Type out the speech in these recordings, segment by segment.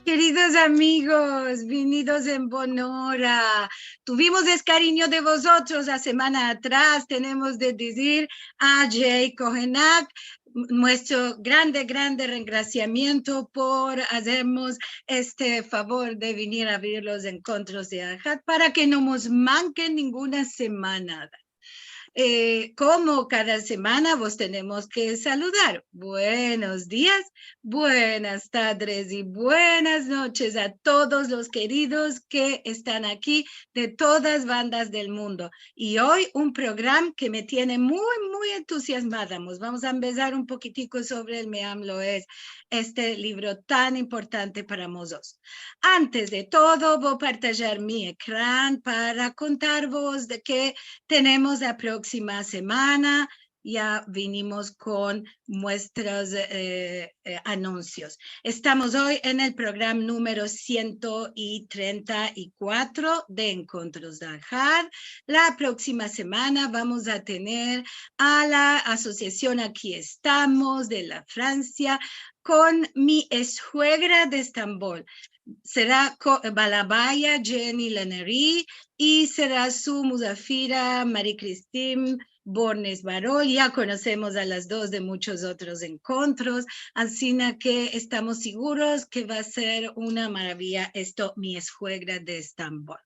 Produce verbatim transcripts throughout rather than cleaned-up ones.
Keridos amigos, vinidos en bon ora. Tuvimos es karinyo de vozotros la semana atras. Tenemos de dizir a Jay Kohenak muestro grande, grande rengrasiamiento por azermos este favor de vinir a avir los enkontros de Ahad para ke no mos manke ninguna semana. Eh, komo kada semana, vos tenemos ke saludar. Buenos dias, buenas tadres i buenas noches a todos los keridos ke estan aki de todas bandas del mundo. I oy un program ke me tiene muy, muy entuziazmada. Mos vamos a ambezar un pokitiko sovre el Meam Loez, este livro tan importante para mozotros. Antes de todo, vo a partajar mi ekran para kontarvos de ke tenemos la proksima semana. Ya vinimos kon muestros, eh, eh, anunsios. Estamos oy en el program numero siento i trenta i kuatro de Enkontros de Ahad. La proksima semana vamos a tener a la asosiasion Aki Estamos de la Fransia kon mi eshuegra de Estambol. Sera ko-, balabaya Jenny Lenery i sera su muzafira Marie-Christine Bornes Barol. Ya konosemos a las dos de muchos otros enkontros, ansina ke estamos siguros ke va a ser una maraviya esto, mi eshuegra de Estambol.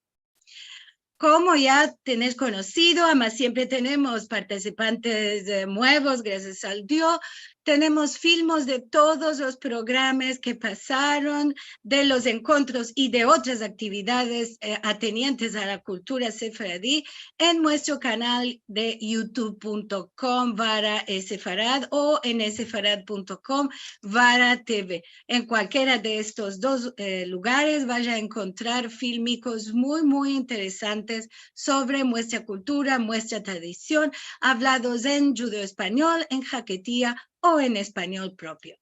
Komo ya tenesh konosido, ama siempre tenemos partisipantes, eh, muevos, grasias al Dio. Tenemos filmos de todos los programas ke pasaron, de los enkontros i de otras aktividades, eh, atenientes a la kultura sefaradi en muestro kanal de youtube punto com barra sefarad o en sefarad punto com barra T V. En kualkiera de estos dos, eh, lugares vaya a enkontrar filmikos muy, muy interesantes sovre muestra kultura, muestra tradision, avlados en djudeo-espanyol, en haketia o en espanyol propio.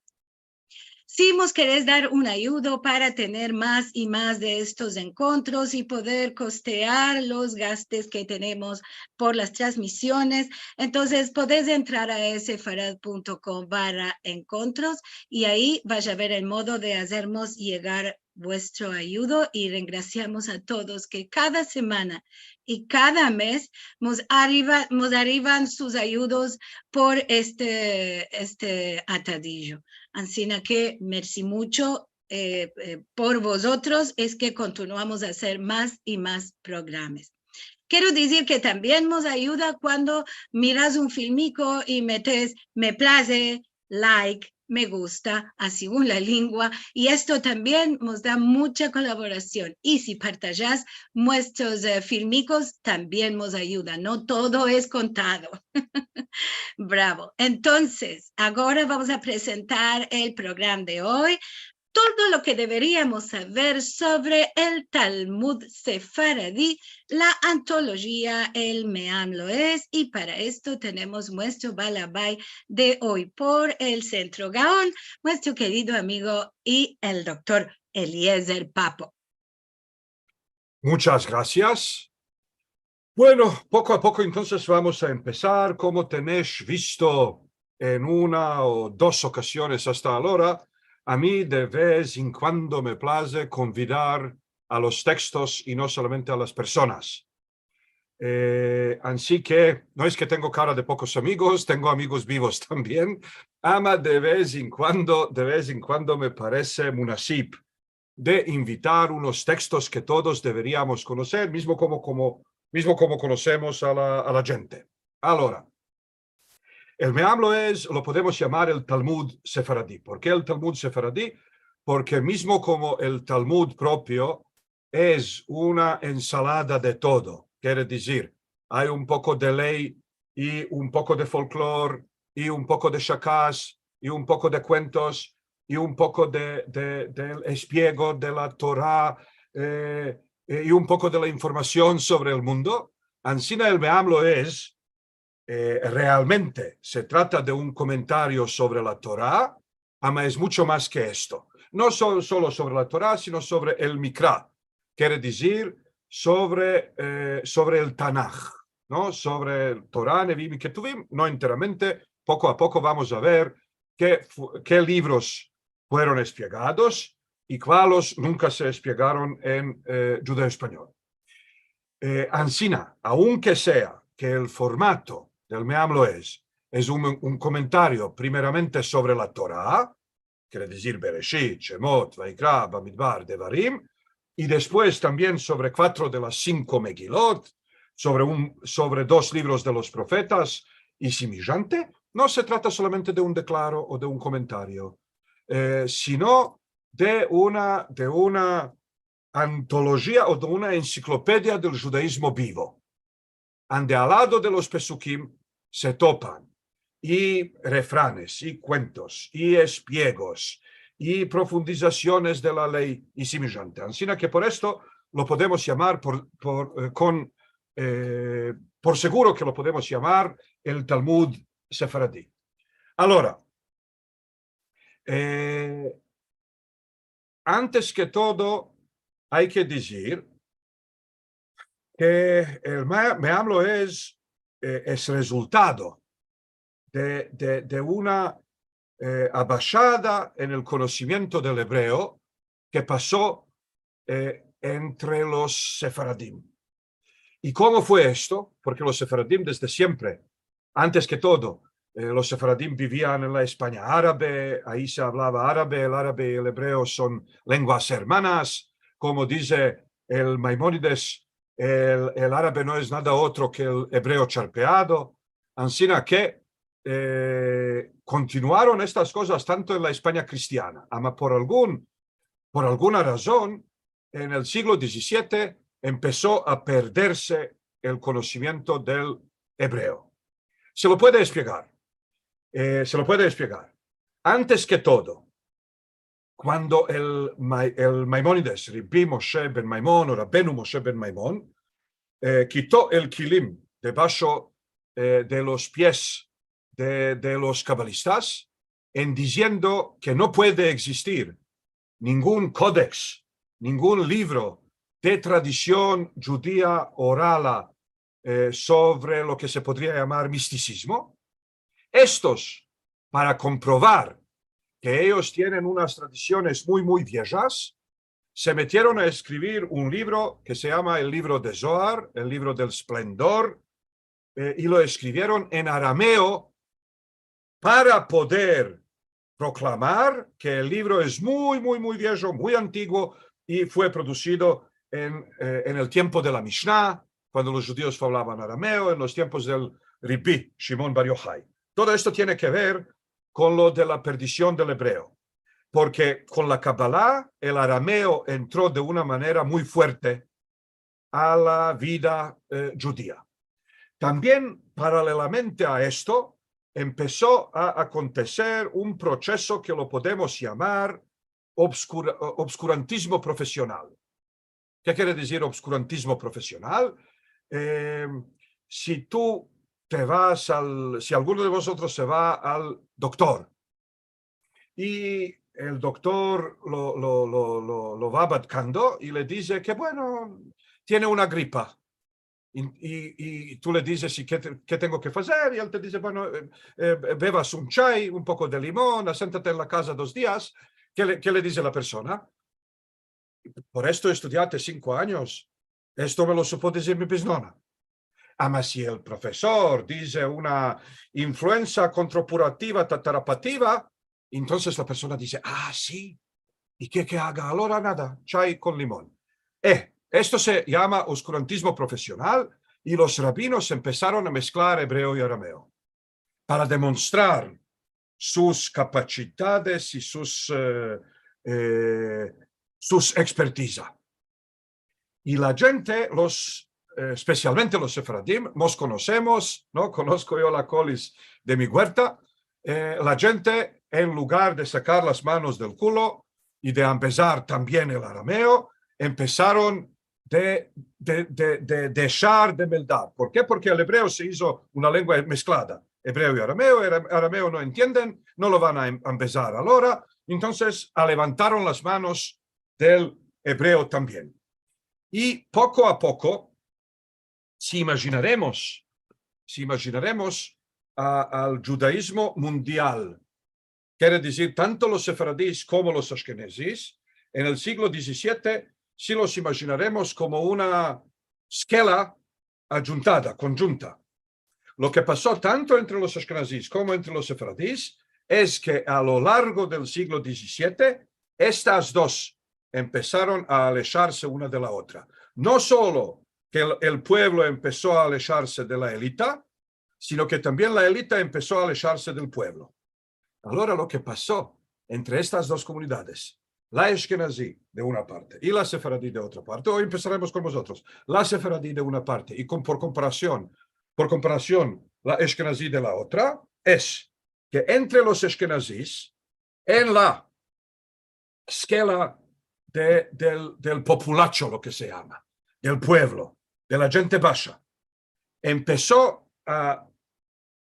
Si mos keres dar un ayudo para tener mas i mas de estos enkontros i poder kostear los gastes ke tenemos por las transmisiones, entonses podes entrar a sefarad punto com barra enkontros i ayi vaya a ver el modo de azermos yegar vuestro ayudo i rengrasiamos a todos ke kada semana i kada mes mos ariva-, mos arivan sus ayudos por este, este atadijo. Ansina ke mersi mucho, eh, eh, por vozotros es ke kontinuamos a azer mas i mas programas. Kero dizir ke tambien mos ayuda kuando miras un filmiko i metes me plaze, like, me gusta, a segun la lengua, i esto tambien mos da mucha kolaborasion. I si partajas muestros, eh, filmikos, tambien mos ayuda. No todo es kontado. Bravo. Entonses, agora vamos a prezentar el programa de oy. Todo lo ke deveriamos saver sovre el Talmud Sefaradi, la antolojia El Meam Loez, i para esto tenemos muestro balabay de oy por el Sentro Gaon, muestro kerido amigo i el doktor Eliezer Papo. Muchas grasias. Bueno, poko a poko entonses vamos a empesar. Komo tenesh visto en una o dos okasiones asta alora, a mi de vez en kuando me plaze konvidar a los tekstos i no solamente a las personas. Eh, ansi ke no es ke tengo kara de pokos amigos, tengo amigos bivos tambien, ama de vez en kuando, de vez en kuando me parese munasib de invitar unos tekstos ke todos deveriamos konoser, mizmo komo, komo, mizmo komo konosemos a la, a la djente. Alora, el Meam Loez lo podemos yamar el Talmud Sefaradi. Por ke el Talmud Sefaradi? Porke mizmo komo el Talmud propio es una ensalada de todo, kere dizir, ay un poko de ley i un poko de folklor i un poko de shakas i un poko de kuentos i un poko de, de, del espiego de la Tora, eh, eh, i un poko de la informasion sovre el mundo. Ansina el Meam Loez, eh, realmente se trata de un komentario sovre la Tora, ama es muncho mas ke esto. No so-, solo sovre la Tora, sino sovre el Mikra, kere dizir sovre, eh, sovre el Tanah, no? Sovre el Tora, Neviim i Ketuvim, no enteramente, poko a poko vamos a ver ke fu-, ke livros fueron espiegados i kualos nunka se espiegaron en, e, djudeo-espanyol. E, ansina, aunke sea ke el formato del Meam Loez es un, un komentario primeramente sovre la Tora, kere dizir Bereshit, Shemot, Vaikra, Bamidbar, Devarim, i despues tambien sovre kuatro de las sinko Megilot, sovre un, sovre dos livros de los profetas i simijante, no se trata solamente de un deklaro o de un komentario, e, sino de una, de una antolojia o de una ensiklopedia del djudaizmo bivo, ande al lado de los pesukim se topan i refranes, i kuentos, i espiegos, i profundizasiones de la ley, i simijante. Ansina ke por esto lo podemos yamar por, por, e, kon, e, por seguro ke lo podemos yamar el Talmud sefaradi. Agora, e, antes ke todo, ay ke dizir ke el Me-, Meam Loez, e, es rezultado de, de, de una, e, abashada en el konosimiento del ebreo ke paso, e, entre los sefaradim. I komo fue esto? Porke los sefaradim desde siempre, antes ke todo, e, los sefaradim bivian en la Espanya arabe, ayi se avlava arabe, el arabe i el ebreo son lenguas ermanas, komo dize el Maimonides, el, el arabe no es nada otro ke el ebreo sharpeado. Ansina ke, e, kontinuaron estas kozas tanto en la Espanya kristiana, ama por algun, por alguna razon, en el siglo dizisiete empeso a perderse el konosimiento del ebreo. Se lo puede espiegar, e, se lo puede espiegar. Antes ke todo, kuando el Mai-, el Maimonides, Rabbi Moshe ben Maimon, o Rabenu Moshe ben Maimon, e, kito el kilim debasho, e, de los pies de, de los kabalistas, en diziendo ke no puede egzistir ningun kodeks, ningun livro de tradision djudia orala, e, sovre lo ke se podria yamar mistisizmo, estos, para komprovar ke eyos tienen unas tradisiones muy, muy viejas, se metieron a eskrivir un livro ke se yama el livro de Zohar, el livro del esplendor, e, i lo eskrivieron en arameo para poder proklamar ke el livro es muy, muy, muy viejo, muy antiguo, i fue produsido en, e, en el tiempo de la Mishnah, kuando los djudios avlavan arameo, en los tiempos del Rabbi Shimon bar Yohai. Todo esto tiene ke ver kon lo de la perdision del ebreo, porke kon la Kabala el arameo entro de una manera muy fuerte a la vida, e, djudia. Tambien, paralelamente a esto, empeso a akonteser un proseso ke lo podemos yamar obskura-, obskurantismo profesional. Ke kere dizir obskurantismo profesional? E, si tu te vas al, si alguno de vozotros se va al doktor i el doktor lo, lo, lo, lo, lo va badkando i le dize ke, bueno, tiene una gripa. I, i, i tu le dizes, i ke te, ke tengo ke azer? I el te dize, bueno, e, e, bevas un chay, un poko de limon, asentate en la kaza dos dias. Ke le, ke le dize la persona? Por esto estudiate sinko anyos. Esto me lo supo dizir mi biznona. Ama si el profesor dize una influensa kontropurativa tatarapativa, entonses la persona dize, a, si, i ke, ke aga agora? Nada, chay kon limon. E, esto se yama obskurantismo profesional, i los rabinos empesaron a mesklar ebreo i arameo para demonstrar sus kapasidades i sus, e, e, sus ekspertiza. I la djente, los, e, espesialmente los sefaradim, mos konosemos, no? Konosko yo la kolis de mi guerta. E, la djente, en lugar de sakar las manos del kulo i de ambezar tambien el arameo, empesaron de, de, de, de deshar de meldar. Por ke? Porke el ebreo se izo una lengua mesklada. Ebreo i arameo, ara-, arameo no entienden, no lo van a em-, ambezar agora. Entonses, alevantaron las manos del ebreo tambien. I poko a poko, si imajinaremos, si imajinaremos a, al djudaizmo mundial, kere dizir, tanto los sefaradis komo los ashkenazis, en el siglo dizisiete, si los imajinaremos komo una skela adjuntada, konjunta. Lo ke paso tanto entre los ashkenazis komo entre los sefaradis es ke a lo largo del siglo dizisiete, estas dos empesaron a alesharse una de la otra. No solo ke el, el puevlo empeso a alesharse de la elita, sino ke tambien la elita empeso a alesharse del puevlo. Agora, lo ke paso entre estas dos komunidades, la ashkenazi de una parte i la sefaradi de otra parte, oy empesaremos kon vozotros, la sefaradi de una parte i kon, por komparasion, por komparasion, la ashkenazi de la otra, es ke entre los ashkenazis, en la skela de, del, del populacho, lo ke se yama, del puevlo, de la djente basha, empeso a,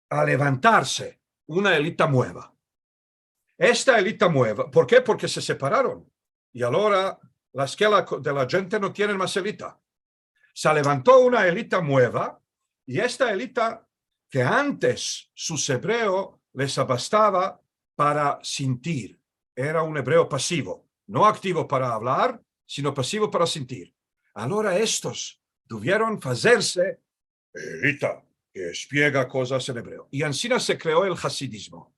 a levantarse una elita mueva. Esta elita mueva, por ke? Porke se separaron. I agora la skela ko-, de la djente no tienen mas elita. Se levanto una elita mueva, i esta elita ke antes su ebreo les abastava para sintir, era un ebreo pasivo, no aktivo para avlar, sino pasivo para sintir. Agora estos duvieron fazerse elita ke espiega kozas en ebreo. I ansina se kreo el hasidizmo.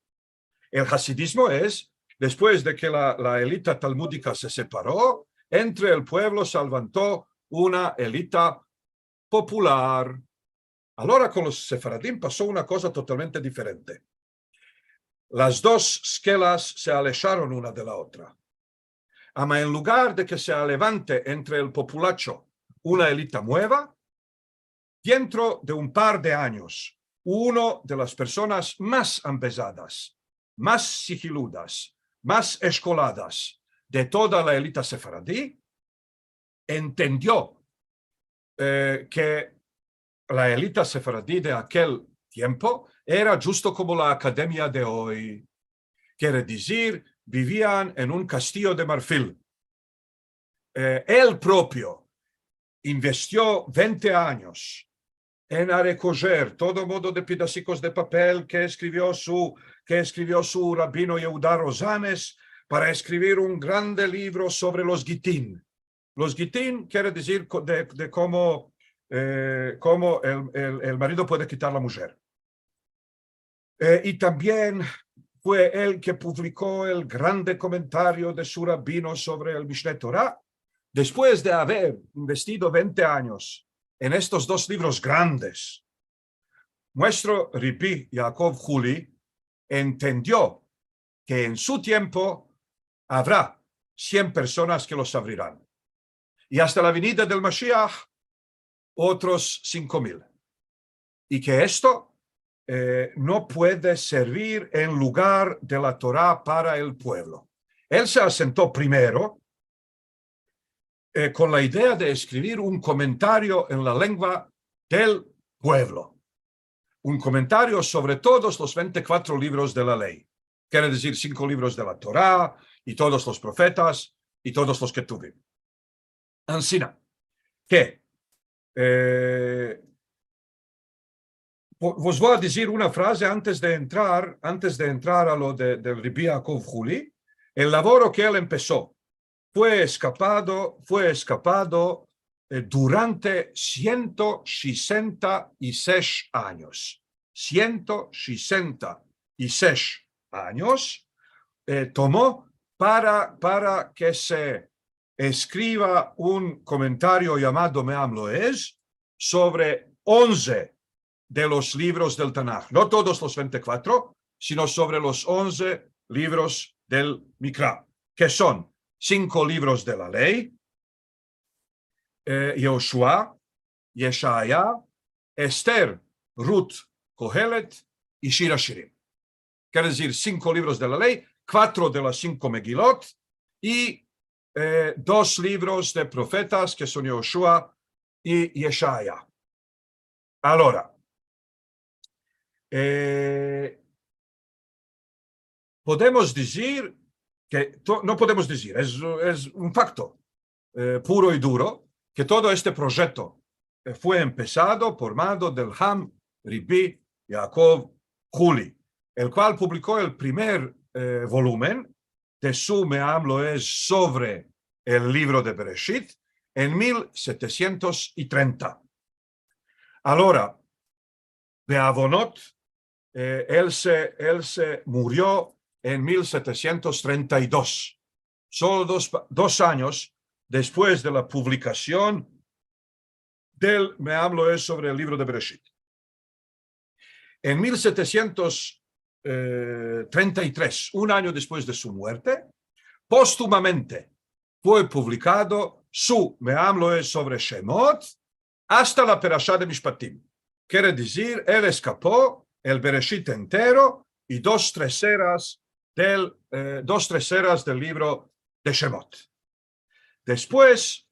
El hasidizmo es, despues de ke la, la elita talmudika se separo, entre el puevlo se levanto una elita popular. Agora kon los sefaradim paso una koza totalmente diferente. Las dos skelas se alesharon una de la otra. Ama en lugar de ke se levante entre el populacho una elita mueva, dentro de un par de anyos, uno de las personas mas ambezadas, mas sigiludas, mas eskoladas de toda la elita sefaradi, entendio, eh, ke la elita sefaradi de akel tiempo era djusto komo la akademia de oy. Kere dizir, bivian en un kastiyo de marfil. Eh, el propio investio vente anyos en arekojer todo modo de pedasikos de papel ke eskrivio su, ke eskrivio su rabino Yehuda Rozanes para eskrivir un grande livro sovre los gitin. Los gitin kere dizir ko-, de, de komo, eh, komo el, el, el marido puede kitar la mujer. Eh, i tambien fue el ke publiko el grande komentario de su rabino sovre el Mishne Tora. Despues de aver investido vente anyos en estos dos livros grandes, muestro Rabi Yaakov Huli entendio ke en su tiempo avra sien personas ke los avriran. I asta la venida del Mashiach, otros sinko mil. I ke esto, eh, no puede servir en lugar de la Tora para el puevlo. El se asento primero, eh, kon la idea de eskrivir un komentario en la lengua del puevlo. Un komentario sovre todos los vente i kuatro livros de la ley. Kere dizir, sinko livros de la Tora i todos los profetas i todos los Ketuvim. Ansina ke, eh, vo-, vos vo a dizir una fraze antes de entrar, antes de entrar a lo de, del Rabi Yaakov Huli. El lavoro ke el empeso fue eskapado, fue eskapado, eh, durante siento sesenta i sesh anyos. Siento sesenta i sesh anyos, eh, tomo para, para ke se eskriva un komentario yamado Meam Loez sovre onze de los livros del Tanah. No todos los vente i kuatro, sino sovre los onze livros del Mikra, ke son sinko livros de la ley, eh, Yehoshua, Yeshaya, Ester, Rut, Kohelet i Shir Ashirim. Kere dizir, sinko livros de la ley, kuatro de las sinko Megilot i, eh, dos livros de profetas, ke son Yehoshua i Yeshaya. Agora, eh, podemos dizir ke to-, no podemos dizir, es, es un fakto, eh, puro i duro, ke todo este proyekto, eh, fue empesado por mando del Ham Rabi Yaakov Huli, el kual publiko el primer, eh, volumen de su Me'am Lo'ez sovre el livro de Bereshit en mil setesientos i trenta. Alora, beavonot, eh, el se, el se murio en mil setesientos trenta i dos, solo dos pa-, dos anyos despues de la publikasion del Me'am Lo'ez sovre el livro de Bereshit. En mil setesientos trenta i tres, un anyo despues de su muerte, postumamente fue publikado su Me'am Lo'ez sovre Shemot, asta la perasha de Mishpatim. Kere dizir, el eskapo el Bereshit entero i dos treseras del, eh, dos treseras del livro de Shemot. Despues,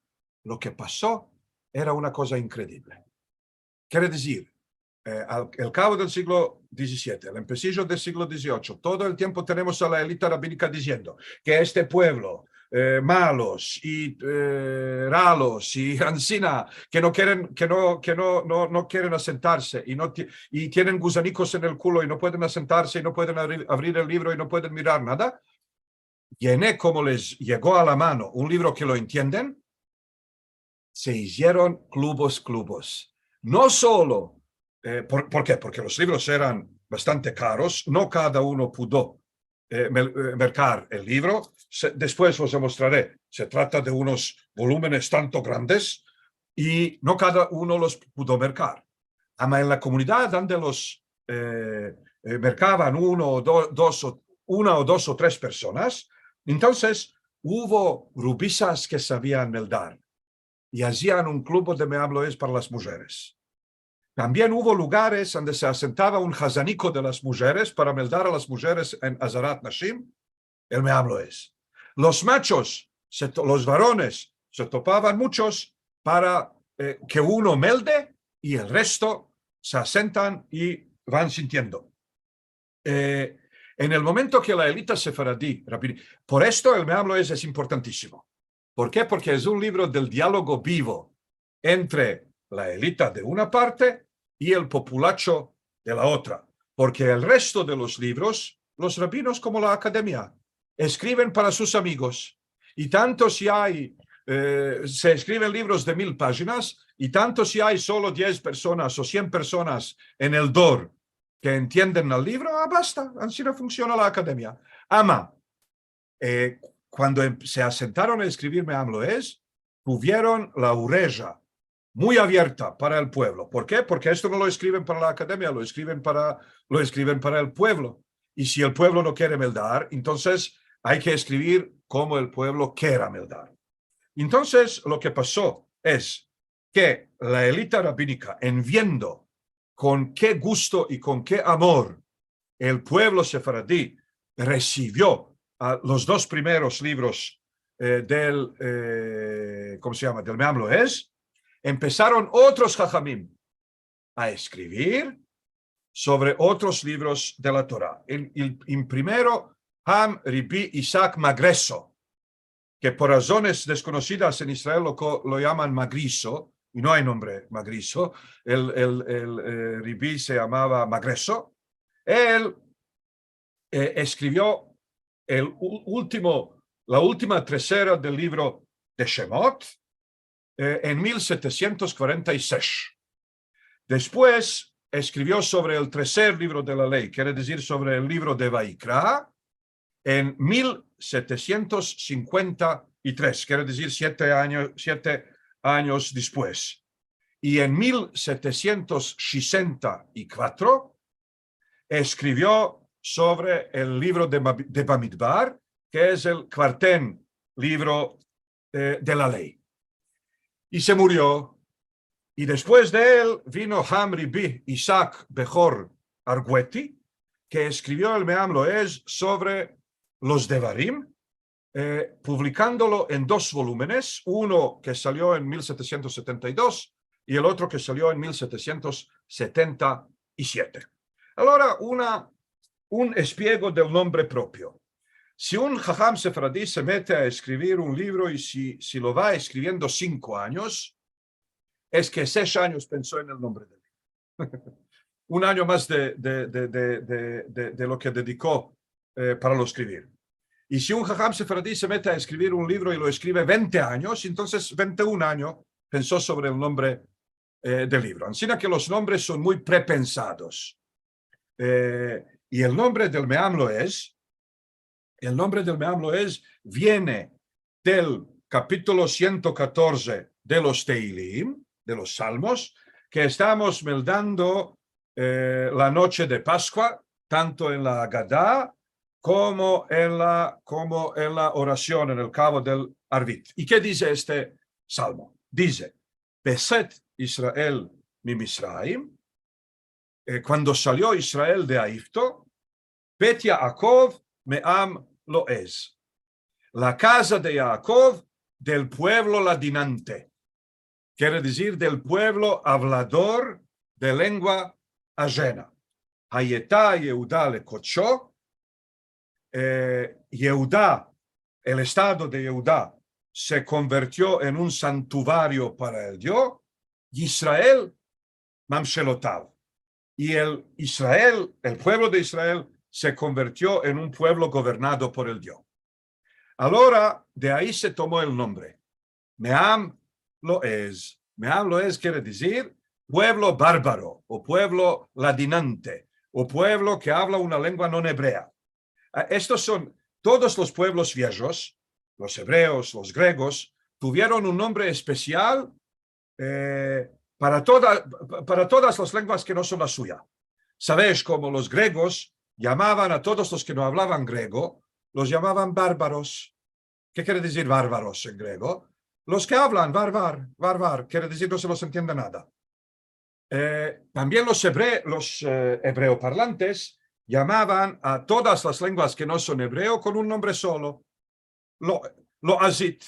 lo ke paso era una koza inkredivle. Kere dizir, eh, al, al kavo del siglo dizisiete, al empesijo del siglo diziocho, todo el tiempo tenemos a la elita rabinika diziendo ke este puevlo, eh, malos i, eh, ralos i ansina, ke no keren, ke no, ke no, no, no keren asentarse i no ti-, i tienen gusanikos en el kulo i no pueden asentarse i no pueden avrir, avrir el livro i no pueden mirar nada. Yene, komo les yego a la mano un livro ke lo entienden, se izieron klubos, klubos. No solo, eh, por, por ke? Porke los livros eran bastante karos, no kada uno pudo, eh, mel-, eh, merkar el livro. Se, despues vos demostrare, se trata de unos volumenes tanto grandes i no kada uno los pudo merkar. Ama en la komunidad ande los, eh, eh, merkavan uno o do-, dos o, una o dos o tres personas, entonses uvo rubisas ke savian meldar i azian un klubo de Me'am Lo'ez para las mujeres. Tambien uvo lugares ande se asentava un hazaniko de las mujeres para meldar a las mujeres en Azarat Nashim el Me'am Lo'ez. Los machos, se to-, los varones se topavan muchos para, eh, ke uno melde i el resto se asentan i van sintiendo. Eh, en el momento ke la elita sefaradi, rabini-, por esto el Me'am Lo'ez es importantisimo. Por ke? Porke es un livro del dialogo bivo entre la elita de una parte i el populacho de la otra. Porke el resto de los livros, los rabinos, komo la akademia, eskriven para sus amigos. I tanto si ay, eh, se eskriven livros de mil pajinas, i tanto si ay solo diez personas o sien personas en el dor ke entienden el livro, ah, basta, ansina funksiona la akademia. Ama, eh, kuando em-, se asentaron a eskrivir Me'am Lo'ez, tuvieron la ureja muy avierta para el puevlo. Por ke? Porke esto no lo eskriven para la akademia, lo eskriven para, lo eskriven para el puevlo. I si el puevlo no kere meldar, entonses ay ke eskrivir komo el puevlo kera meldar. Entonses, lo ke paso es ke la elita rabinika, en viendo kon ke gusto i kon ke amor el puevlo sefaradi resivio a los dos primeros livros, eh, del, eh, komo se yama? Del Me'am Lo'ez, empesaron otros hahamim a eskrivir sovre otros livros de la Tora. El, el, el primero, Ham Ribi Isak Magreso, ke por razones deskonosidas en Israel lo ko-, lo yaman Magriso, i no ay nombre Magriso, el, el, el, eh, ribi se yamava Magreso. El, eh, eskrivio el u-, ultimo, la ultima tresera del livro de Shemot, eh, en mil setesientos kuarenta i sesh. Despues eskrivio sovre el treser livro de la ley, kere dizir sovre el livro de Vaikra, en mil setesientos sinkuenta i tres, kere dizir siete anyo-, siete anyos despues. I en mil setesientos sesenta i kuatro eskrivio sovre el livro de Mab-, de Bamidbar, ke es el kuarten livro, eh, de la ley. I se murio. I despues de el vino Ham Ribi Isak Behor Argueti, ke eskrivio el Me'am Lo'ez sovre los Devarim, eh, publikandolo en dos volumenes, uno ke salio en mil setesientos setenta i dos i el otro ke salio en mil setesientos setenta i siete. Alora, una, un espiego del nombre proprio. Si un haham sefaradi se mete a eskrivir un livro i si, si lo va eskriviendo sinko anyos, es ke sesh anyos penso en el nombre del livro. Un anyo mas de, de, de, de, de, de, de lo ke dediko, eh, para lo eskrivir. I si un haham sefaradi se mete a eskrivir un livro i lo eskrive vente anyos, entonses vente i un anyo penso sovre el nombre, eh, del livro. Ansina ke los nombres son muy prepensados. Eh, i el nombre del Meam Loez, el nombre del Meam Loez viene del kapitulo siento katorze de los Tehilim, de los Salmos, ke estamos meldando, eh, la noche de Paskua, tanto en la Agada komo en la, komo en la orasion, en el kavo del Arvit. I ke dize este salmo? Dize: Betzet Israel miMitzrayim, eh, kuando salio Israel de Ejipto, Bet Yaakov meAm Loez, la kaza de Yaakov del puevlo ladinante, kere dizir del puevlo avlador de lengua ajena. Hayeta Yehuda lekodsho, eh, Yehuda, el estado de Yehuda se konvertio en un santuario para el Dio, Israel mamshelotav. I el Israel, el puevlo de Israel, se konvertio en un puevlo governado por el Dio. Alora, de ayi se tomo el nombre. Meam Loez. Meam Loez kere dizir puevlo barbaro, o puevlo ladinante, o puevlo ke avla una lengua non ebrea. Ah, estos son, todos los puevlos viejos, los ebreos, los gregos, tuvieron un nombre espesial, eh, para toda, pa-, para todas las lenguas ke no son la suya. Savesh komo los gregos yamavan a todos los ke no avlavan grego, los yamavan barbaros. Ke kere dizir barbaros en grego? Los ke avlan barbar, barbar, kere dizir no se los entiende nada. Eh, tambien los ebre-, los, eh, ebreoparlantes yamavan a todas las lenguas ke no son ebreo kon un nombre solo, lo, loazit,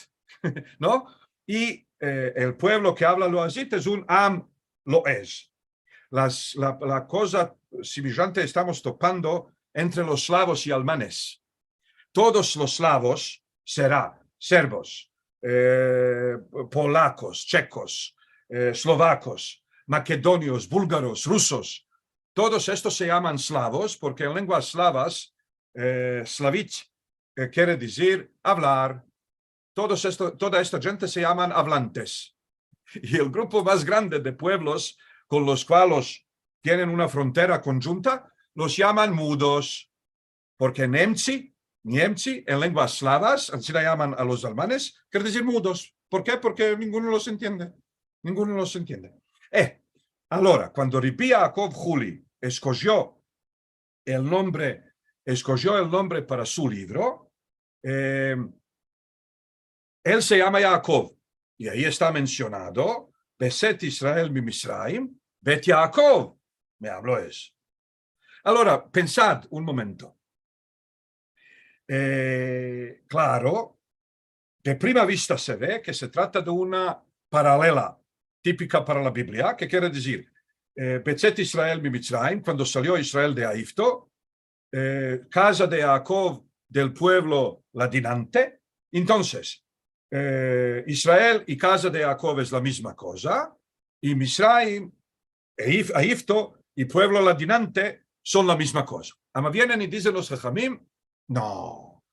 no? I, eh, el puevlo ke avla loazit es un Am Loez. Las, la, la koza simijante estamos topando entre los slavos i almanes. Todos los slavos sera serbos, eh, polakos, chekos, eh, slovakos, makedonios, bulgaros, rusos. Todos estos se yaman slavos porke en lenguas slavas, eh, slavich, eh, kere dizir avlar. Todos esto, toda esta djente se yaman avlantes. I el grupo mas grande de puevlos kon los kualos tienen una frontera konjunta, los yaman mudos. Porke nemtsi, niemtsi, en lenguas slavas, ansina yaman a los almanes, kere dizir mudos. Por ke? Porke ninguno los entiende. Ninguno los entiende. Eh, alora, kuando Rabbi Yaakov Huli eskojo el nombre, eskojo el nombre para su livro, eh, el se yama Yaakov, i ayi esta mensionado, Betzet Israel miMitzrayim, Bet Yaakov meAm Loez. Alora, pensad un momento. Eh, klaro, de prima vista se ve ke se trata de una paralela tipika para la Biblia, ke kere dizir, eh, Betzet Israel miMitzrayim, kuando salio Israel de Ejipto, eh, kaza de Yaakov del puevlo ladinante. Entonses, eh, Israel i kaza de Yaakov es la mizma koza, i Mitzrayim, Ejip-, Ejipto i puevlo ladinante son la mizma koza. Ama vienen i dizen los hajamim, no,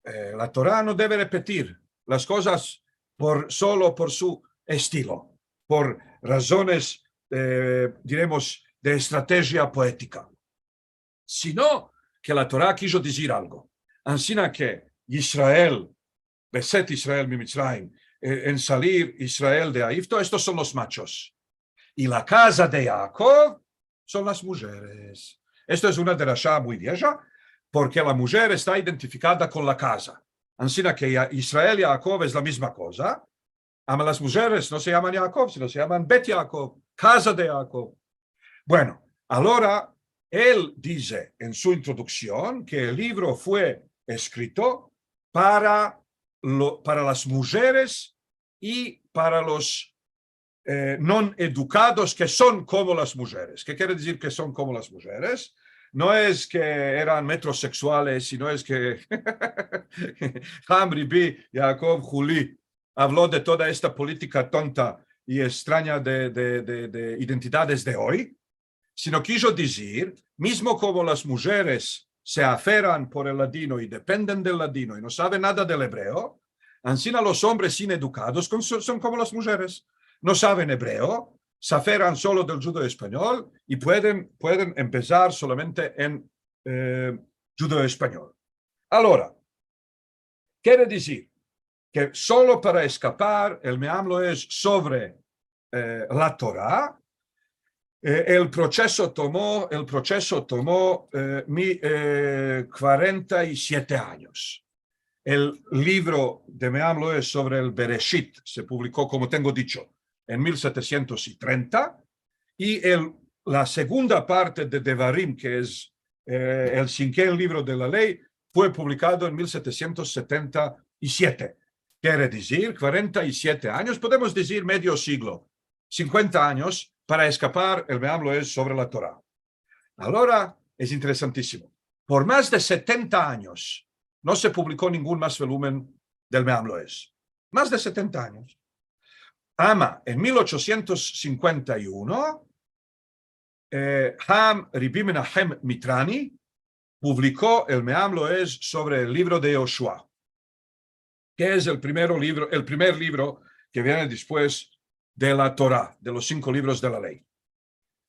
eh, la Tora no deve repetir las kozas por, solo por su estilo, por razones, eh, diremos, de estrategia poetika, sino ke la Tora kijo dizir algo. Ansina ke Israel, Betzet Israel miMitzrayim, eh, en salir Israel de Ejipto, estos son los machos. I la kaza de Yaakov son las mujeres. Esto es una derasha muy vieja, porke la mujer esta identifikada kon la kaza. Ansina ke Ya-, Israel i Yaakov es la mizma koza, ama las mujeres no se yaman Yaakov, sino se yaman Bet Yaakov, kaza de Yaakov. Bueno, alora, el dize en su introduksion ke el livro fue eskrito para lo, para las mujeres i para los, eh, non edukados ke son komo las mujeres. Ke kere dizir ke son komo las mujeres? No es ke eran metroseksuales, sino es ke Ham Rabbi Yaakov Huli avlo de toda esta politika tonta i estranya de, de, de, de identidades de oy, sino kijo dizir, mizmo komo las mujeres se aferan por el ladino i dependen del ladino i no saven nada del ebreo, ansina los ombres sin edukados kon-, son komo las mujeres. No saven ebreo, se aferan solo del djudeo-espanyol i pueden, pueden empesar solamente en, eh, djudeo-espanyol. Alora, kere dizir ke solo para eskapar, el Meam Loez sovre, eh, la Tora, eh, el proseso tomo, el proseso tomo, eh, mi, eh, kuarenta i siete anyos. El livro de Meam Loez sovre el Bereshit se publiko, komo tengo dicho, en mil setesientos i trenta, i el, la segunda parte de Devarim, ke es, eh, el sinken livro de la ley, fue publikado en mil setesientos setenta i siete. Kere dizir, kuarenta i siete anyos, podemos dizir medio siglo, sinkuenta anyos, para eskapar el Meam Loez sovre la Tora. Alora, es interesantisimo. Por mas de setenta anyos, no se publiko ningun mas volumen del Meam Loez. Mas de setenta anyos. Ama, en mil ochosientos sinkuenta i uno, eh, Ham Rabi Menahem Mitrani publiko el Meam Loez sovre el livro de Yoshua, ke es el primero livro, el primer livro ke viene despues de la Tora, de los sinko livros de la ley.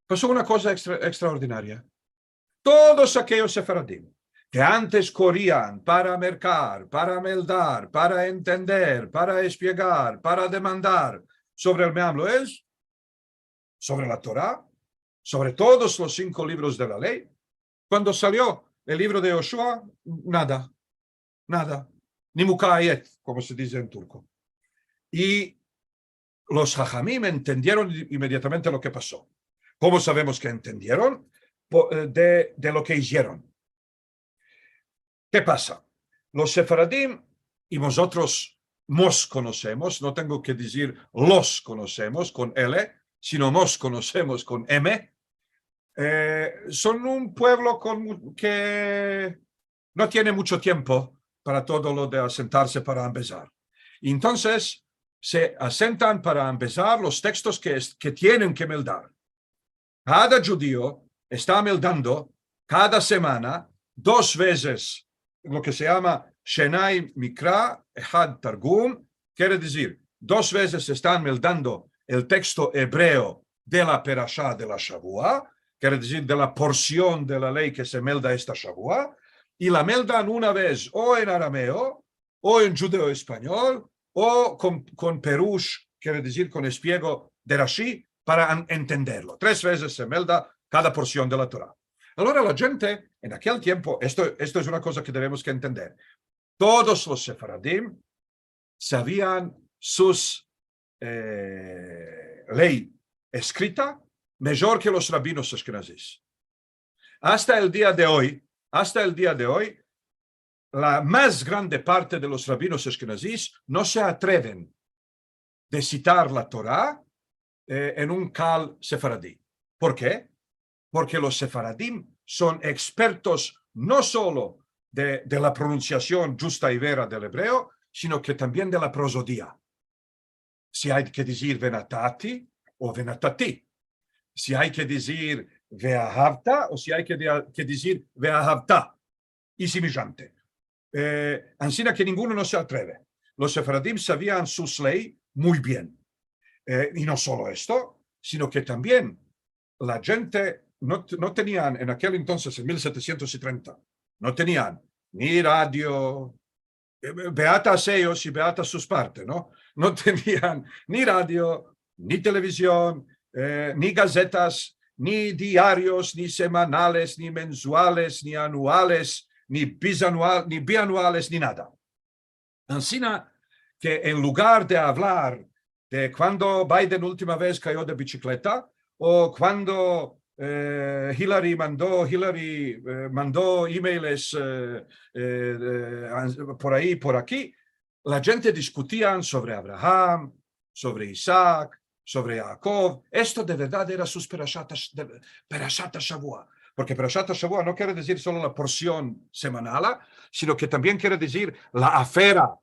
Paso una koza ekstra-, ekstraordinaria. Todos akeyos sefaradim ke antes korian para merkar, para meldar, para entender, para espiegar, para demandar sovre el Meam Loez, sovre la Tora, sovre todos los sinko livros de la ley, kuando salio el livro de Yoshua, nada, nada, ni mukaayet, komo se dize en turko. I los hahamim entendieron i-, imediatamente lo ke paso. Komo savemos ke entendieron? Po-, eh, de, de lo ke izieron. Ke pasa? Los sefaradim, i mozotros mos konosemos, no tengo ke dizir los konosemos kon L, sino mos konosemos kon M, eh, son un puevlo kon mu-, ke no tiene mucho tiempo para todo lo de asentarse para ambezar. I entonses se asentan para ambezar los tekstos ke es-, ke tienen ke meldar. Kada djudio esta meldando kada semana, dos vezes, lo ke se yama Shenay Mikra, Ehad Targum, kere dizir, dos vezes estan meldando el teksto ebreo de la perasha de la shavua, kere dizir, de la porsion de la ley ke se melda esta shavua, i la meldan una vez o en arameo, o en djudeo-espanyol, o kon, kon perush, kere dizir, kon espiego de Rashi, para an-, entenderlo. Tres vezes se melda kada porsion de la Tora. Alora la djente, en akel tiempo, esto, esto es una koza ke devemos ke entender. Todos los sefaradim savian sus, eh, ley eskrita mijor ke los rabinos ashkenazis. Asta el dia de oy, asta el dia de oy, la mas grande parte de los rabinos ashkenazis no se atreven de sitar la Tora, eh, en un kal sefaradi. Por ke? Porke los sefaradim son ekspertos no solo de, de la pronunsiasion djusta i vera del ebreo, sino ke tambien de la prozodia. Si ay ke dizir venatati o venatati. Si ay ke dizir veahavta o si ay ke di-, ke dizir veahavta. I simijante. Eh, ansina ke ninguno no se atreve. Los sefaradim savian sus ley muy bien. Eh, i no solo esto, sino ke tambien la djente no, no tenian en akel entonses, en mil setesientos i trenta, no tenian ni radio, eh, beata a eyos i beata a sus parte, no? No tenian ni radio, ni televizion, eh, ni gazetas, ni diarios, ni semanales, ni mensuales, ni anuales, ni bizanual-, ni bianuales, ni nada. Ansina ke en lugar de avlar de kuando Biden ultima vez kayo de bichikleta, o kuando, eh, Hillary mando, Hillary, eh, mando emailes, eh, eh, eh, an-, por ayi, por aki, la djente diskutian sovre Abraham, sovre Isak, sovre Yaakov. Esto de verdad era sus perashat ash-, de, perashat ashavua. Porke perashat ashavua no kere dizir solo la porsion semanala, sino ke tambien kere dizir la afera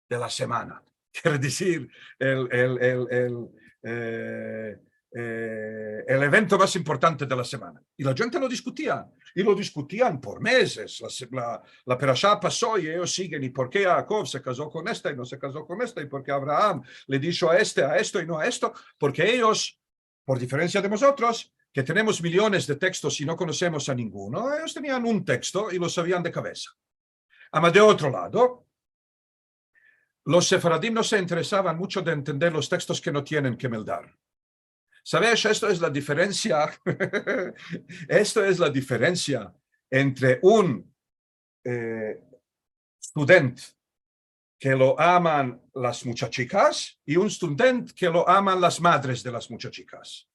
de la semana. Kere dizir el, el, el, el, eh, eh, el evento mas importante de la semana. I la djente lo diskutian, i lo diskutian por mezes. La se-, la, la perasha paso i eyos sigen, i por ke Yaakov se kazo kon esta i no se kazo kon esta, i por ke Abraham le disho a este, a esto i no a esto, porke eyos, por diferensia de mozotros, ke tenemos miliones de tekstos i no konosemos a ninguno, eyos tenian un teksto i lo savian de kavesa. Ama de otro lado, los sefaradim no se interesavan muncho de entender los tekstos ke no tienen ke meldar. Savesh, esto es la diferensia, esto es la diferensia entre un, eh, student ke lo aman las muchachikas i un student ke lo aman las madres de las muchachikas.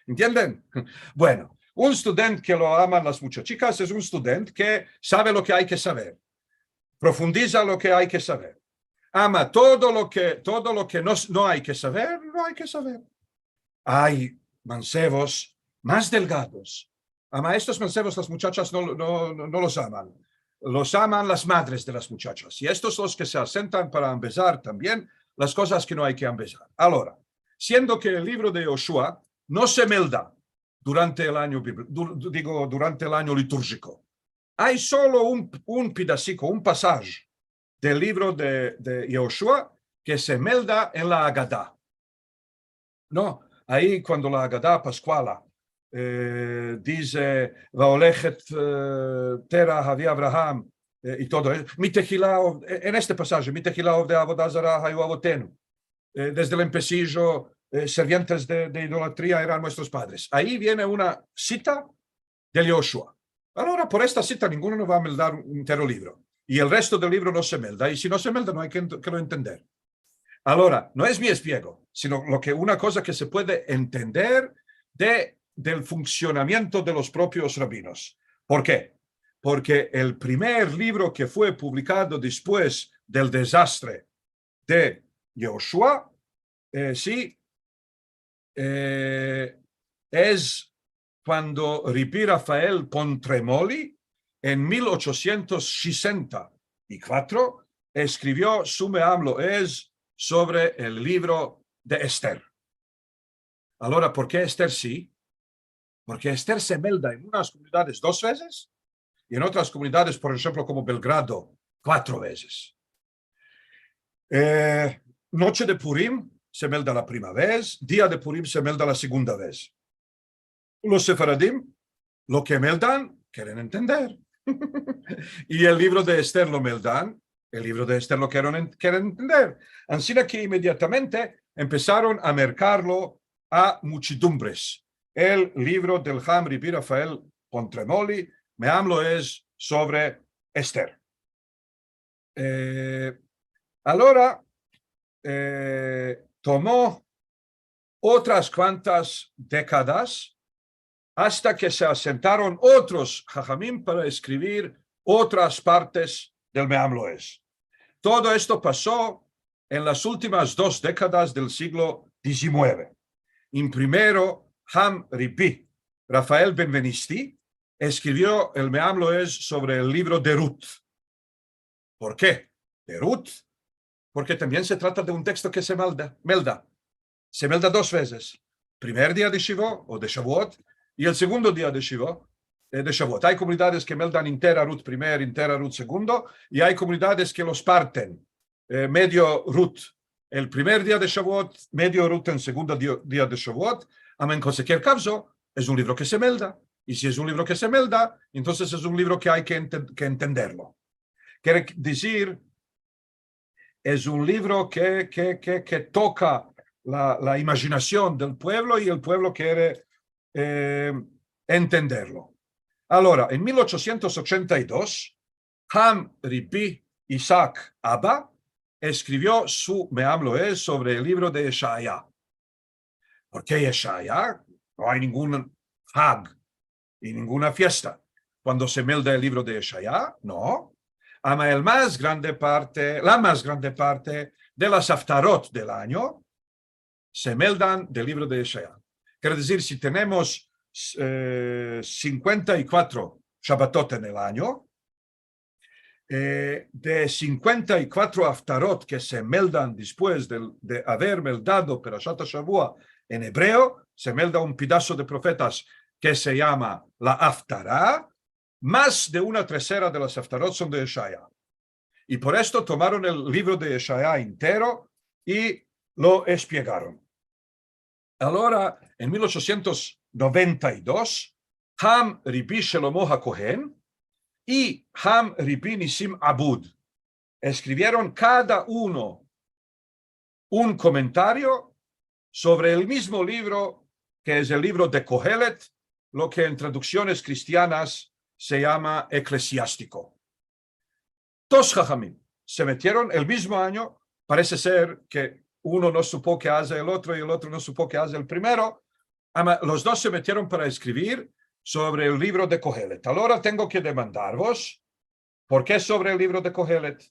Entienden? Bueno, un student ke lo aman las muchachikas es un student ke save lo ke ay ke saver, profundiza lo ke ay ke saver. Ama todo lo ke, todo lo ke no, no ay ke saver, no ay ke saver. Ay mansevos mas delgados. Ama estos mansevos las muchachas no, no, no, no los aman. Los aman las madres de las muchachas. I estos los ke se asentan para ambezar tambien las kozas ke no ay ke ambezar. Agora, siendo ke el livro de Yoshua no se melda durante el anyo bibl-, du-, digo, durante el anyo liturjiko, ay solo un, un pedasiko, un pasaje del livro de, de Yoshua ke se melda en la Agada. No, ayi kuando la Agada paskuala, eh, dize, "Vaolechet, eh, tera havi Abraham", eh, i todo, eh, "Mi tehila ov-", eh, en este pasaje, "Mi tehila ovdei avoda zara hayu avotenu". Eh, desde el empesijo, eh, servientes de, de idolatria eran muestros padres. Ayi viene una sita del Yoshua. Agora, por esta sita, ninguno no va a meldar un entero livro. I el resto del livro no se melda. I si no se melda, no ay ke ent-, ke lo entender. Agora, no es mi espiego, sino lo ke, una koza ke se puede entender de, del funksionamiento de los propios rabinos. Por ke? Porke el primer livro ke fue publikado despues del dezastre de Yoshua, eh, si, eh, es kuando Rabi Rafael Pontremoli, en mil ochosientos sesenta i kuatro, eskrivio su Meam Loez sovre el livro de Ester. Agora, por ke Ester si? Porke Ester se melda en unas komunidades dos vezes i en otras komunidades, por enshemplo, komo Belgrado, kuatro vezes. Eh, noche de Purim se melda la prima vez, dia de Purim se melda la segunda vez. Los sefaradim, lo ke meldan, keren entender. I el livro de Ester lo meldan, el livro de Ester lo keren en-, keren entender. Ansina ke inmediatamente empesaron a merkarlo a muchedumbres. El livro del Ham Rabi Rafael Pontremoli, Meam Loez sovre Ester. Eh, agora, eh, tomo otras kuantas dekadas asta ke se asentaron otros hahamim para eskrivir otras partes del Meam Loez. Todo esto paso en las ultimas dos dekadas del siglo dizinueve. En primero, Ham Rabi Rafael Benvenisti eskrivio el Meam Loez sovre el livro de Rut. Por ke de Rut? Porke tambien se trata de un teksto ke se melda, melda. Se melda dos vezes. Primer dia de Shivo, o de Shavuot, i el segundo dia de Shivo, eh, de Shavuot. Ay komunidades ke meldan intera Rut primer, intera Rut segundo, i ay komunidades ke los parten, eh, medio Rut el primer dia de Shavuot, medio Rut en segundo dia, dia de Shavuot. Ama en kualkier kavzo, es un livro ke se melda. I si es un livro ke se melda, entonses es un livro ke ay ke enten-, ke entenderlo. Kere dizir, es un livro ke, ke, ke, ke toka la, la imajinasion del puevlo i el puevlo kere, eh, entenderlo. Agora, en mil ochosientos ochenta i dos, Ham Rabi Isaac Abba eskrivio su Meam Loez sovre el livro de Yeshaya. Por ke Yeshaya? No ay ningun Hag i ninguna fiesta kuando se melda el livro de Yeshaya, no. Ama el mas grande parte, la mas grande parte de las haftarot del anyo se meldan del livro de Yeshaya. Kere dizir, si tenemos, eh, sinkuenta i kuatro Shabatot en el anyo, eh, de sinkuenta i kuatro aftarot ke se meldan despues del, de aver meldado Perashat Ashavua en ebreo, se melda un pedaso de profetas ke se yama la Aftara, mas de una tersera de las aftarot son de Yeshaya. I por esto tomaron el livro de Yeshaya entero i lo esplegaron. Agora, en mil ochosientos noventa i dos, Ham Ribi Shelomo HaKohen i Ham Ribi Nisim Abud eskrivieron kada uno un komentario sovre el mizmo livro, ke es el livro de Kohelet, lo ke en traduksiones kristianas se yama Eklesiastiko. Dos hahamim se metieron el mizmo anyo, parese ser ke uno no supo ke aze el otro i el otro no supo ke aze el primero, ama los dos se metieron para eskrivir sovre el livro de Kohelet. Agora tengo ke demandarvos, por ke sovre el livro de Kohelet?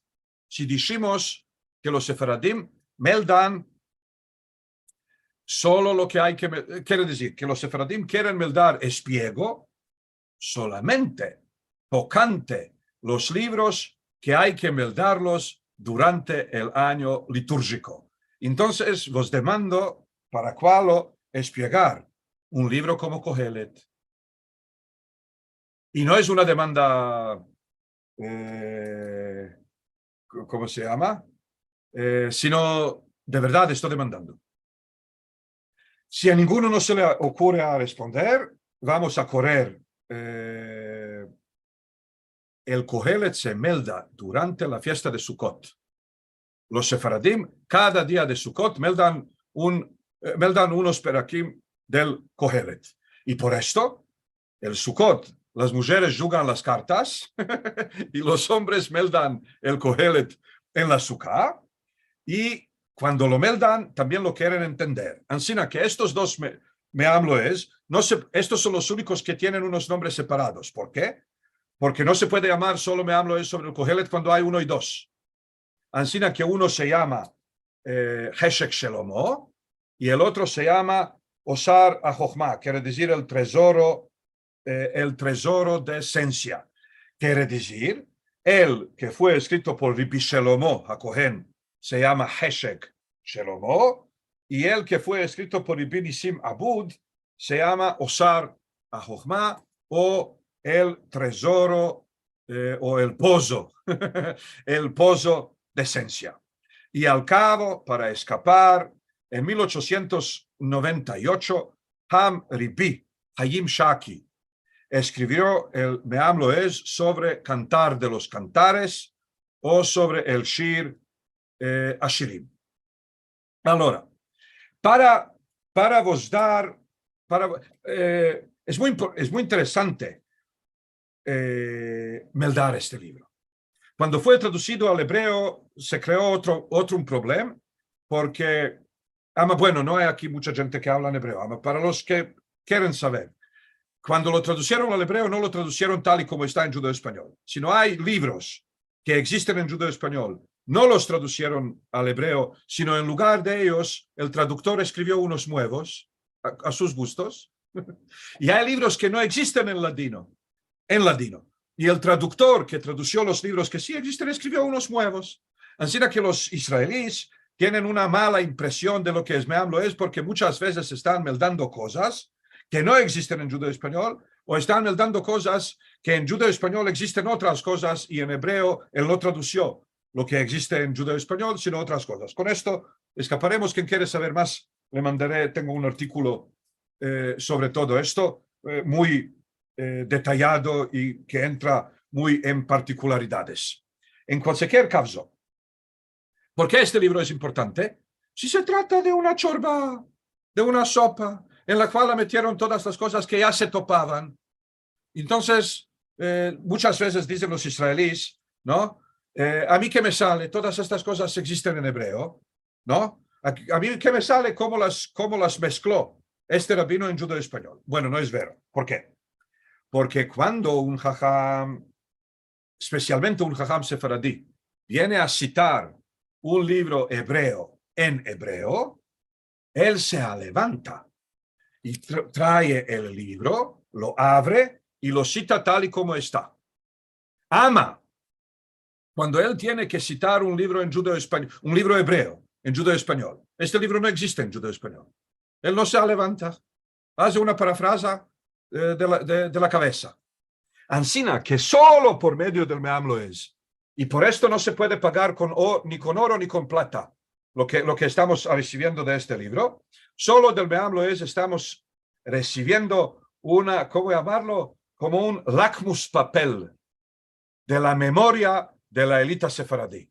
Si dishimos ke los sefaradim meldan solo lo ke ay ke me-, kere dizir ke los sefaradim keren meldar espliego solamente tokante los livros ke ay ke meldarlos durante el anyo liturjiko. Entonses, vos demando para kualo espliegar un livro komo Kohelet. I no es una demanda, eh, ko-, komo se yama? Eh, sino de verdad esto demandando. Si a ninguno no se le okure a responder, vamos a korer, eh, el Kohelet se melda durante la fiesta de Sukot. Los sefaradim, kada dia de Sukot, meldan un, eh, meldan unos perakim del Kohelet. I por esto, el Sukot, las mujeres djugan las kartas i los ombres meldan el Kohelet en la suka, i kuando lo meldan, tambien lo keren entender. Ansina ke estos dos me-, meam loev, no se, estos son los unikos ke tienen unos nombres separados. Por ke? Porke no se puede yamar solo meam loev sovre el Kohelet kuando ay uno i dos. Ansina ke uno se yama, eh, Heshek Shelomo i el otro se yama Osar Achohma, kere dizir el trezoro, eh, el trezoro de sensia. Kere dizir, el ke fue eskrito por Ribi Shelomo HaKohen se yama Heshek Shelomo, i el ke fue eskrito por Ribi Nisim Abud se yama Osar Achohma, o el trezoro, eh, o el pozo, el pozo de sensia. I al kavo, para eskapar, en mil ochosientos noventa i ocho, Ham Ribi Hayim Shaki eskrivio el Meam Loev sovre Kantar de los Kantares o sovre el Shir, eh, Ashirim. Agora, para, para vos dar, para, eh, es muy impor-, es muy interesante, eh, meldar este livro. Kuando fue tradusido al ebreo, se kreo otro, otro un problema, porke, ama, bueno, no ay aki mucha djente ke avla en ebreo, ama para los ke keren saver, kuando lo tradusieron al ebreo, no lo tradusieron tal i komo esta en djudeo-espanyol, sino ay livros ke egzisten en djudeo-espanyol, no los tradusieron al ebreo, sino en lugar de eyos, el traduktor eskrivio unos muevos a, a sus gustos. I ay livros ke no egzisten en ladino, en ladino. I el traduktor ke tradusio los livros ke si egzisten eskrivio unos muevos. Ansina ke los israelis tienen una mala impresion de lo ke es Meam Loev porke muchas vezes estan meldando kozas ke no egzisten en djudeo-espanyol, o estan meldando kozas ke en djudeo-espanyol egzisten otras kozas i en ebreo el no tradusio lo ke egziste en djudeo-espanyol, sino otras kozas. Kon esto eskaparemos. Ken kere saver mas, le mandare, tengo un artikulo, eh, sovre todo esto, eh, muy, eh, detayado i ke entra muy en partikularidades. En kualkier kavzo, por ke este livro es importante? Si se trata de una chorba, de una sopa, en la kual la metieron todas las kozas ke ya se topavan. Entonses, eh, muchas vezes dizen los israelis, no? Eh, a mi ke me sale, todas estas kozas egzisten en ebreo, no? A, a mi ke me sale komo las, komo las mesklo este rabino en djudeo-espanyol. Bueno, no es vero. Por ke? Porke kuando un haham, espesialmente un haham sefaradi, viene a sitar un livro ebreo en ebreo, el se alevanta i tra-, trae el livro, lo avre i lo sita tal i komo esta. Ama, kuando el tiene ke sitar un livro en djudeo-espanyol, un livro ebreo en djudeo-espanyol. Este livro no egziste en djudeo-espanyol. El no se alevanta. Aze una parafraza, eh, de la, de, de la kavesa. Ansina ke solo por medio del Meam Loez, i por esto no se puede pagar kon o-, ni kon oro ni kon plata, lo ke, lo ke estamos resiviendo de este livro, solo del Meam Loez estamos resiviendo una, komo yamarlo? Komo un lakmus papel de la memoria de la elita sefaradi.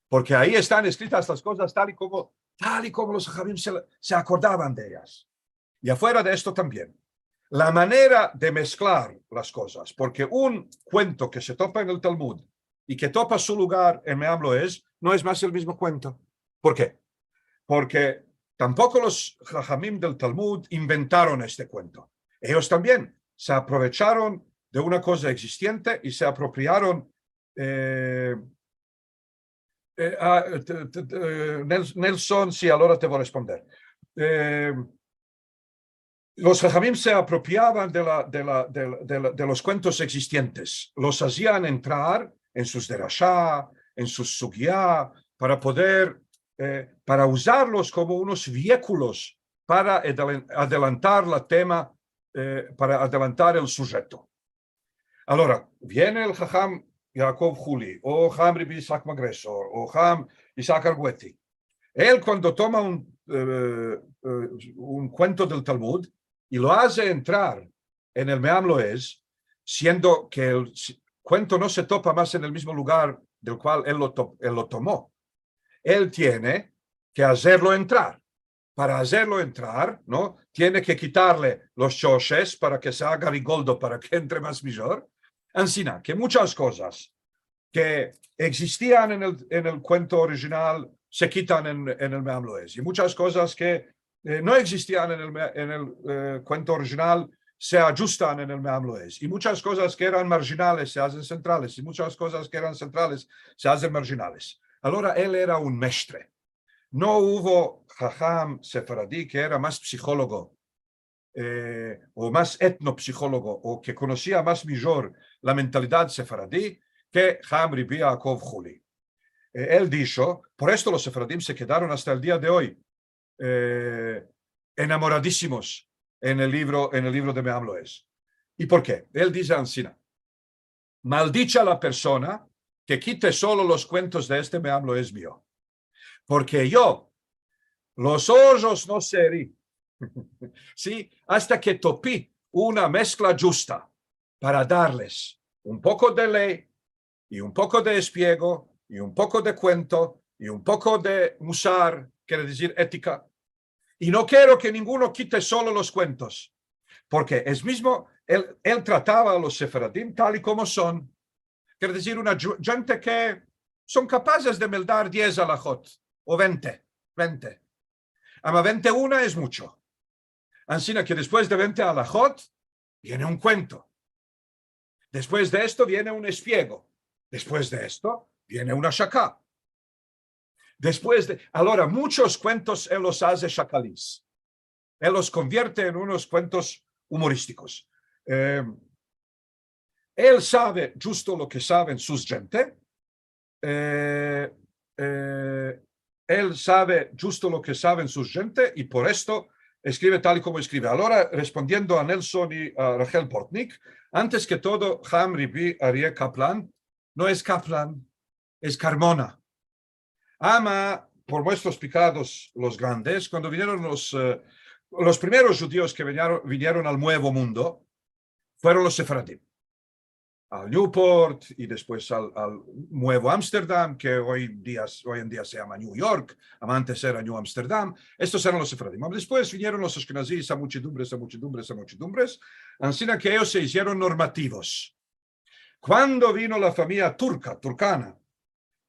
Porke ayi estan eskritas las kozas tal i komo, tal i komo los hahamim se, se akordavan de eyas. I afuera de esto tambien, la manera de mesklar las kozas, porke un kuento ke se topa en el Talmud i ke topa su lugar en Meam Loez no es mas el mizmo kuento. Por ke? Porke tampoko los hahamim del Talmud inventaron este kuento. Eyos tambien se aprovecharon de una koza egzistiente i se apropriaron, eh, eh, a, te, te, te, eh, Nels-, Nelson, si, alora te vo a responder. Eh, los hahamim se apropriavan de la, de la, de la, de la, de los kuentos egzistientes. Los azian entrar en sus derasha, en sus sugia, para poder, eh, para uzarlos komo unos viekulos para edelen-, adelantar la tema, eh, para adelantar el sujeto. Alora, viene el haham Yaakov Huli, o haham Rabi Itzhak Magresor, o haham Itzhak Argueti. El, kuando toma un, eh, eh, un kuento del Talmud i lo aze entrar en el Meam Loez, siendo ke el s-, kuento no se topa mas en el mizmo lugar del kual el lo to-, el lo tomo, el tiene ke azerlo entrar. Para azerlo entrar, no? Tiene ke kitarle los shoshes para ke se aga rigoldo, para ke entre mas mijor. Ansina ke muchas kozas ke egzistian en el, en el kuento orijinal se kitan en, en el Meam Loez. I muchas kozas ke, eh, no egzistian en el me-, en el, eh, kuento orijinal se adjustan en el Meam Loez. I muchas kozas ke eran marjinales se azen sentrales. I muchas kozas ke eran sentrales se azen marjinales. Alora, el era un meshtre. No uvo haham sefaradi ke era mas psihologo, eh, o mas etnopsihologo, o ke konosia mas mijor la mentalidad sefaradi ke haham Rabi Yaakov Huli. Eh, el disho, por esto los sefaradim se kedaron asta el dia de oy, eh, enamoradisimos en el livro, en el livro de Meam Loez. I por ke? El dize ansina: Maldicha la persona ke kite solo los kuentos de este Meam Loez mio. Porke yo, los ojos no seri, si, asta ke topi una meskla djusta para darles un poko de ley i un poko de espiego i un poko de kuento i un poko de musar, kere dizir etika. I no kero ke ninguno kite solo los kuentos, porke es mizmo, el, el tratava a los sefaradim tal i komo son. Kere dizir, una dju-, djente ke son kapazes de meldar diez alahot o vente, vente. Ama vente una es mucho. Ansina ke despues de vente alahot viene un kuento. Despues de esto viene un espiego. Despues de esto viene una shaka. Despues de, alora, muchos kuentos el los aze shakalis. El los konvierte en unos kuentos umoristikos. Eh, el save djusto lo ke saven sus djente. Eh, eh, el save djusto lo ke saven sus djente i por esto eskrive tal i komo eskrive. Alora, respondiendo a Nelson i a Rachel Bortnick, antes ke todo, haham Rabi Aryeh Kaplan no es Kaplan, es Karmona. Ama, por muestros pikados los grandes, kuando vinieron los, eh, los primeros djudios ke vinieron, vinieron al Muevo Mundo, fueron los sefaradim. Al Newport i despues al, al Muevo Amsterdam, ke oy dia, oy en dia se yama New York, ama antes era New Amsterdam. Estos eran los sefaradim. Despues vinieron los ashkenazis a muchedumbres, a muchedumbres, a muchedumbres, ansina ke eyos se izieron normativos. Kuando vino la famiya turka, turkana,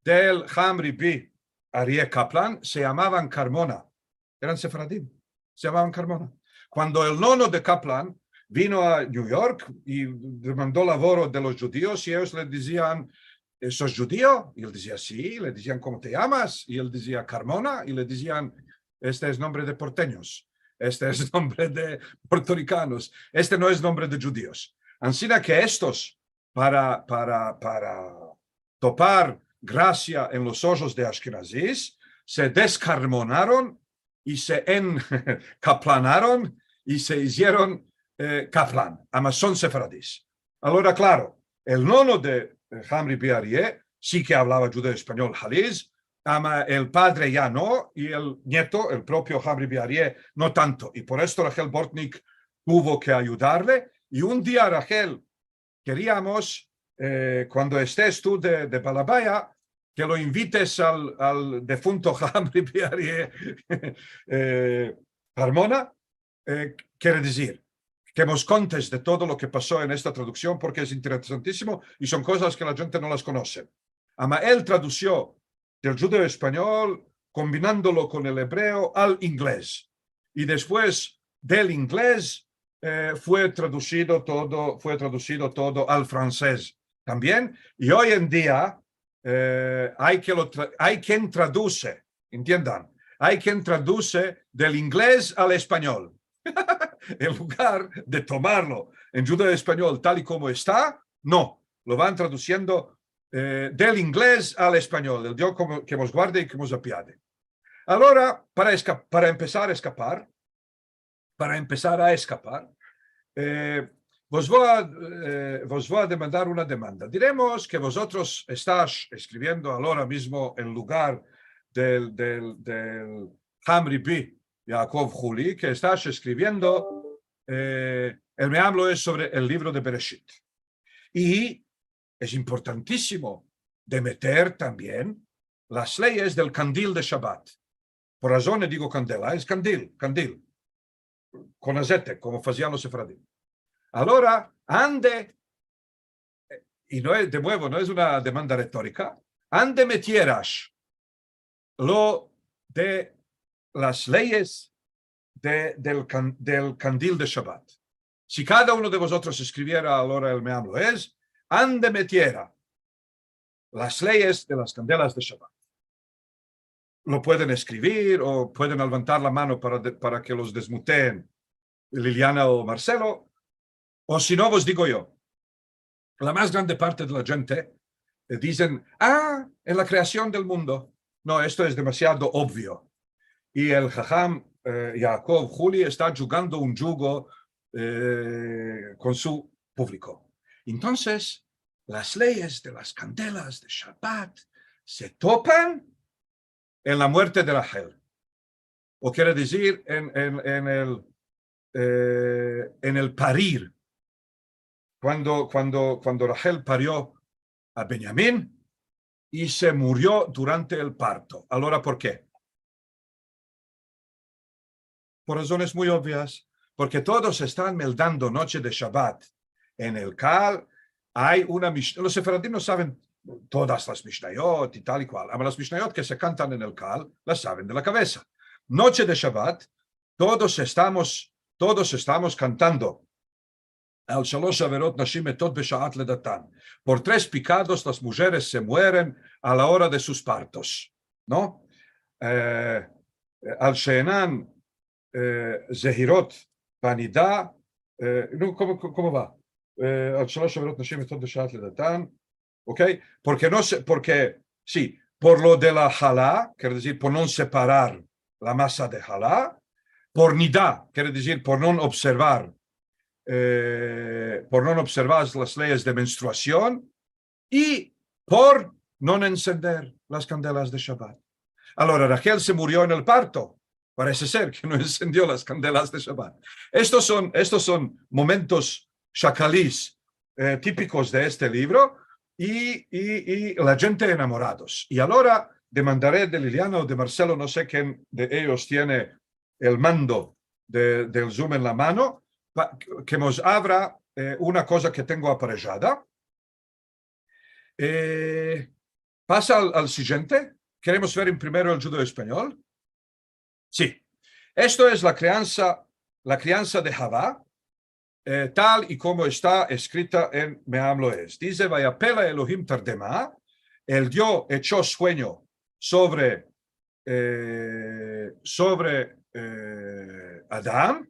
del haham Rabi Aryeh Kaplan, se yamavan Karmona. Eran sefaradim. Se yamavan Karmona. Kuando el nono de Kaplan vino a New York i demando lavoro de los djudios, i eyos le dizian: "Eh, sos djudio?" I el dizia: "Si." Le dizian: "Komo te yamas?" I el dizia: "Karmona." I le dizian: "Este es nombre de portenyos. Este es nombre de puertorikanos. Este no es nombre de djudios." Ansina ke estos, para, para, para topar grasia en los ojos de ashkenazis, se deskarmonaron i se enkaplanaron i se izieron, eh, kaplan, ama son sefaradis. Alora, klaro, el nono de, eh, Hamri bi Arie si ke avlava djudeo-espanyol haliz, ama el padre ya no, i el nieto, el propio Hamri bi Arie, no tanto. I por esto Rahel Bortnick tuvo ke ayudarle. I un dia, Rahel, keriamos, eh, kuando estes tu de, de balabaya, ke lo invites al, al defunto Hamri bi Arie, eh, Karmona, eh, kere dizir, ke mos kontes de todo lo ke paso en esta traduksion, porke es interesantisimo i son kozas ke la djente no las konose. Ama el tradusio del djudeo-espanyol, kombinandolo kon el ebreo al inglez. I despues del inglez, eh, fue tradusido todo, fue tradusido todo al fransez tambien. I oy en dia, eh, ay ke lo tra-, ay ken traduse, entiendan, ay ken traduse del inglez al espanyol. En lugar de tomarlo en djudeo-espanyol tal i komo esta, no, lo van tradusiendo, eh, del inglez al espanyol. El Dio komo, ke mos guarde i ke mos apiade. Alora, para eska-, para empesar a eskapar, para empesar a eskapar, eh, vos vo a, eh, vos vo a demandar una demanda. Diremos ke vozotros estas eskriviendo alora mizmo en lugar del, del, del Hamri bi Yaakov Huli, ke estas eskriviendo, eh, el Me'am Lo'ez sovre el livro de Bereshit. I es importantisimo de meter tambien las leyes del kandil de Shabat. Por razon le digo kandela, es kandil, kandil. Kon azete, komo fazian los sefaradim. Alora, ande, i no es, de muevo, no es una demanda retorika, ande metieras lo de las leyes de, del kan-, del kandil de Shabat. Si kada uno de vozotros eskriviera alora el Me'am Lo'ez, ande metiera las leyes de las kandelas de Shabat. Lo pueden eskrivir o pueden levantar la mano para de-, para ke los desmuteen Liliana o Marcelo, o si no, vos digo yo, la mas grande parte de la djente, eh, dizen, "Ah, en la kreasion del mundo." No, esto es demasiado obvio. I el haham, eh, Yaakov Huli esta djugando un djugo, eh, kon su publiko. Entonses, las leyes de las kandelas de Shabat se topan en la muerte de Rahel. O kere dizir, en, en, en el, eh, en el parir. Kuando, kuando, kuando Rahel pario a Benyamin i se murio durante el parto. Alora, por ke? Por razones muy obvias. Porke todos estan meldando noche de Shabat en el Kal, ay una Mish-, los sefaradim no saven todas las Mishnayot i tal i kual, ama las Mishnayot ke se kantan en el Kal las saven de la kavesa. Noche de Shabat, todos estamos, todos estamos kantando al shalosh averot nashim metot beshaat ledatan. Por tres pekados las mujeres se mueren a la ora de sus partos, no? Eh, al she'enan, eh, zehirot banida, eh, no, komo, komo va? Eh, al shalosh averot nashim metot beshaat ledatan, ok? Porke no se, porke, si, por lo de la hala, kere dizir, por no separar la masa de hala, por nida, kere dizir, por no observar, eh, por no observar las leyes de menstruasion, i por no ensender las kandelas de Shabat. Alora, Rahel se murio en el parto. Parese ser ke no ensendio las kandelas de Shabat. Estos son, estos son momentos shakalis, eh, tipikos de este livro, i, i, i la djente enamorados. I alora demandare de Liliana o de Marcelo, no se ken de eyos tiene el mando de, del Zoom en la mano, pa, ke mos avra, eh, una koza ke tengo aparejada. Eh, pasa al, al sigiente. Keremos ver en primero el djudeo-espanyol. Si. Esto es la kriansa, la kriansa de Hava, eh, tal i komo esta eskrita en Me'am Lo'ez. Dize, Vayapel Elohim tardema, el Dio echo suenyo sovre, eh, sovre, eh, Adam,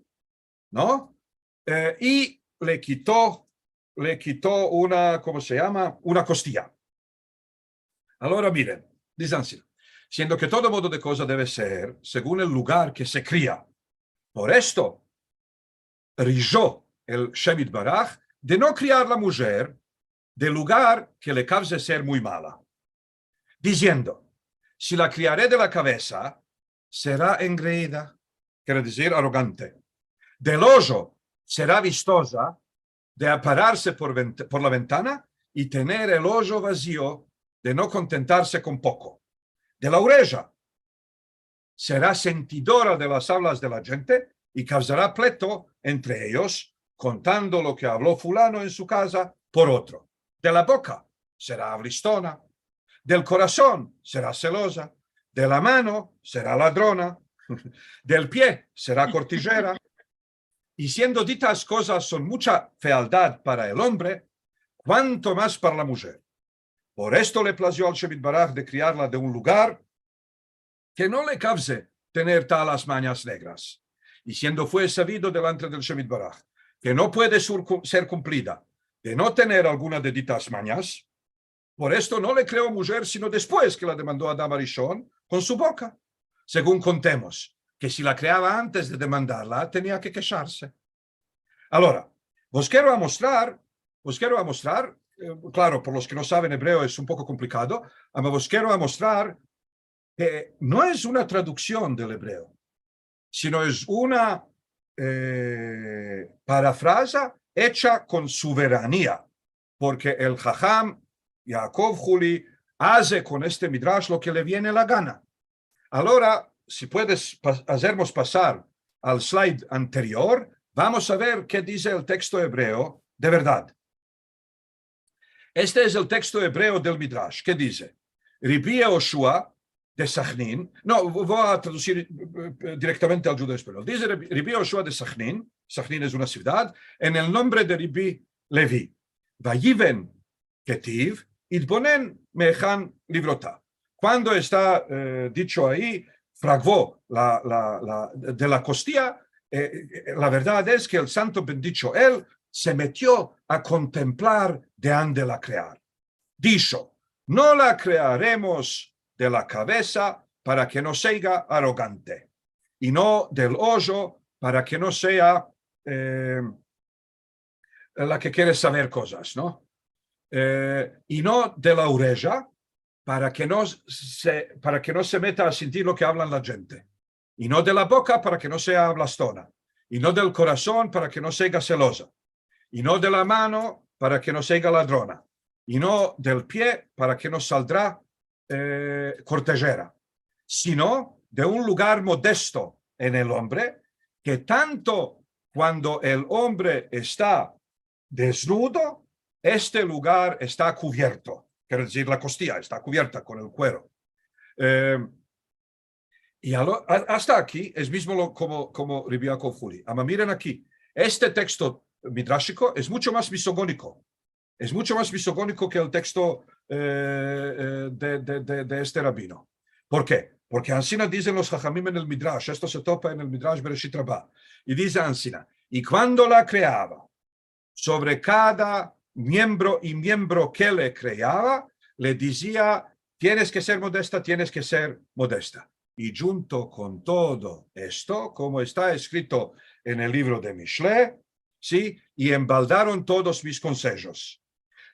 no? Eh, i le kito, le kito una, komo se yama? Una kostiya. Alora miren, dize ansi, siendo ke todo modo de koza deve ser segun el lugar ke se kria. Por esto, rijo el Shem Itbaraj de no kriar la mujer del lugar ke le kavze ser muy mala, diziendo: si la kriare de la kavesa, sera engreida, kere dizir arogante. Del ojo, sera vistoza de apararse por vent-, por la ventana i tener el ojo vazio, de no kontentarse kon poko. De la oreja, sera sentidora de las avlas de la djente i kavzara pleto entre eyos, kontando lo ke avlo fulano en su kaza por otro. De la boka, sera avlistona. Del korason, sera seloza. De la mano, sera ladrona. Del pie, sera kortijera. I siendo ditas kozas son mucha fealdad para el ombre, kuanto mas para la mujer. Por esto le plazio al Shem Itbaraj de kriarla de un lugar ke no le kavze tener talas manyas negras. I siendo fue savido delantre del Shem Itbaraj ke no puede sur-, ser kumplida de no tener alguna de ditas manyas, por esto no le kreo mujer sino despues ke la demando Adam Arishon kon su boka. Segun kontemos, ke si la kreava antes de demandarla, tenia ke kesharse. Alora, vos kero amostrar, vos kero amostrar, eh, klaro, por los ke no saven ebreo es un poko komplikado, ama vos kero amostrar ke no es una traduksion del ebreo, sino es una, eh, parafraza echa kon soverania, porke el haham Yaakov Huli aze kon este midrash lo ke le viene la gana. Alora, si puedes pa-, azermos pasar al slide anterior, vamos a ver ke dize el teksto ebreo de verdad. Este es el teksto ebreo del midrash, ke dize: Ribi Yehoshua de Sahnin, no, vo-, vo a tradusir, eh, eh, direktamente al djudeo-espanyol. Dize Ribi, Ribi Yehoshua de Sahnin, Sahnin es una sivdad, en el nombre de Ribi Levi, vayiven ketiv, itbonen mehan livrota. Kuando esta, eh, dicho ayi, fragvo la, la, la, de la kostia, eh, eh, la verdad es ke el santo bendicho el se metio a kontemplar de ande la krear. Disho: no la krearemos de la kavesa para ke no seiga arogante, i no del ojo para ke no sea, eh, la ke kere saver kozas, no? Eh, i no de la oreja para ke no se, para ke no se meta a sintir lo ke avlan la djente. I no de la boka para ke no sea avlastona. I no del korason para ke no seiga seloza. I no de la mano para ke no seiga ladrona. I no del pie para ke no saldra, eh, kortejera, sino de un lugar modesto en el ombre, ke tanto kuando el ombre esta desnudo, este lugar esta kuvierto, kere dizir la kostia esta kuvierta kon el kuero. Eh, i alo-, a-, asta aki es mizmo lo, komo, komo Ribi Yaakov Huli. Ama miren aki, este teksto midrashiko es muncho mas misogoniko. Es muncho mas misogoniko ke el teksto, eh, eh, de, de, de, de este rabino. Por ke? Porke ansina dizen los hahamim en el Midrash, esto se topa en el Midrash Bereshit Rabá, i dize ansina: i kuando la kreava, sovre kada miembro i miembro ke le kreava, le dizia: tienes ke ser modesta, tienes ke ser modesta. I djunto kon todo esto, komo esta eskrito en el livro de Mishle, si, i embaldaron todos mis konsejos.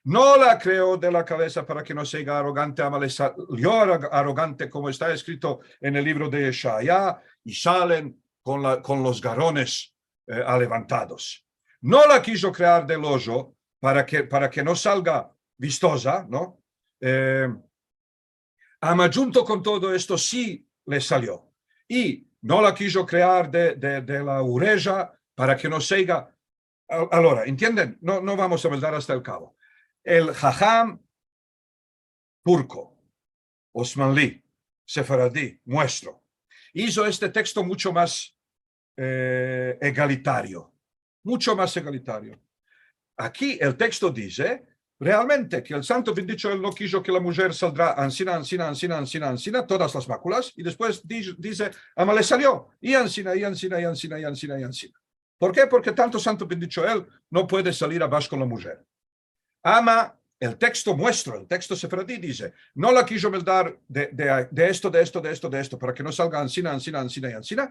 No la kreo de la kavesa para ke no seiga arogante, ama le salio arog-, arogante, komo esta eskrito en el livro de Yeshaya, i salen kon la, kon los garones, eh, alevantados. No la kijo krear del ojo para ke, para ke no salga vistoza, no? Eh, ama djunto kon todo esto si le salio. I no la kijo krear de, de, de la oreja para ke no seiga. A-, alora, entienden? No, no vamos a veldar asta el kavo. El haham turko, osmanli, sefaradi, muestro, izo este teksto muncho mas, eh, egalitario. Muncho mas egalitario. Aki el teksto dize realmente ke el santo bendicho el no kijo ke la mujer saldra ansina, ansina, ansina, ansina, ansina, todas las makulas, i despues di-, dize: ama le salio, i ansina, i ansina, i ansina, i ansina, i ansina. Por ke? Porke tanto santo bendicho el no puede salir abash kon la mujer. Ama el teksto muestro, el teksto sefaradi dize, no la kijo meldar de, de, de esto, de esto, de esto, de esto, para ke no salga ansina, ansina, ansina i ansina,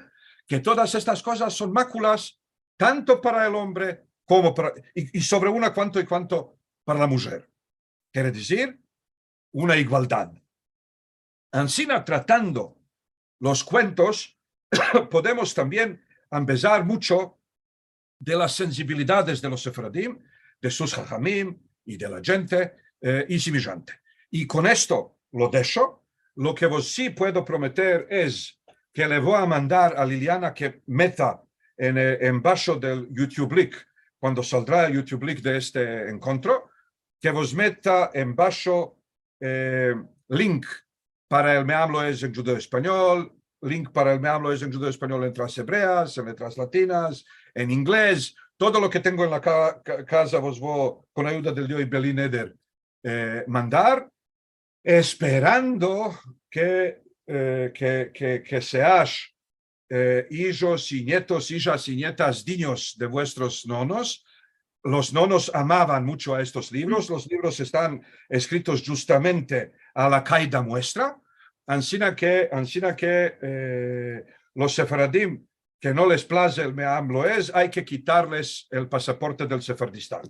ke todas estas kozas son makulas tanto para el ombre komo para, i, i sovre una kuanto i kuanto para la mujer. Kere dizir, una igualdad. Ansina, tratando los kuentos, podemos tambien ambezar muncho de las senzibilidades de los sefaradim, de sus hahamim i de la djente, eh, i simijante. I kon esto lo desho. Lo ke vos si puedo prometer es ke le vo a mandar a Liliana ke meta en, eh, en basho del YouTube link, kuando saldra el YouTube link de este enkontro, ke vos meta en basho, eh, link para el Me Am Loez en djudeo-espanyol, link para el Me Am Loez en judeo-espanyol en letras ebreas, en letras latinas, en inglez, todo lo ke tengo en la ka-, ka-, kaza vos vo, kon ayuda del Dio i Beli Neder, eh, mandar, esperando ke, eh, ke, ke, ke seash, eh, ijos i nietos, ijas i nietas dinyos de vuestros nonos. Los nonos amavan muncho a estos livros. Los livros estan eskritos djustamente a la kaida muestra. Ansina ke, ansina ke, eh, los sefaradim ke no les plaze el Me Am Loez, ay ke kitarles el pasaporte del Sefardistan.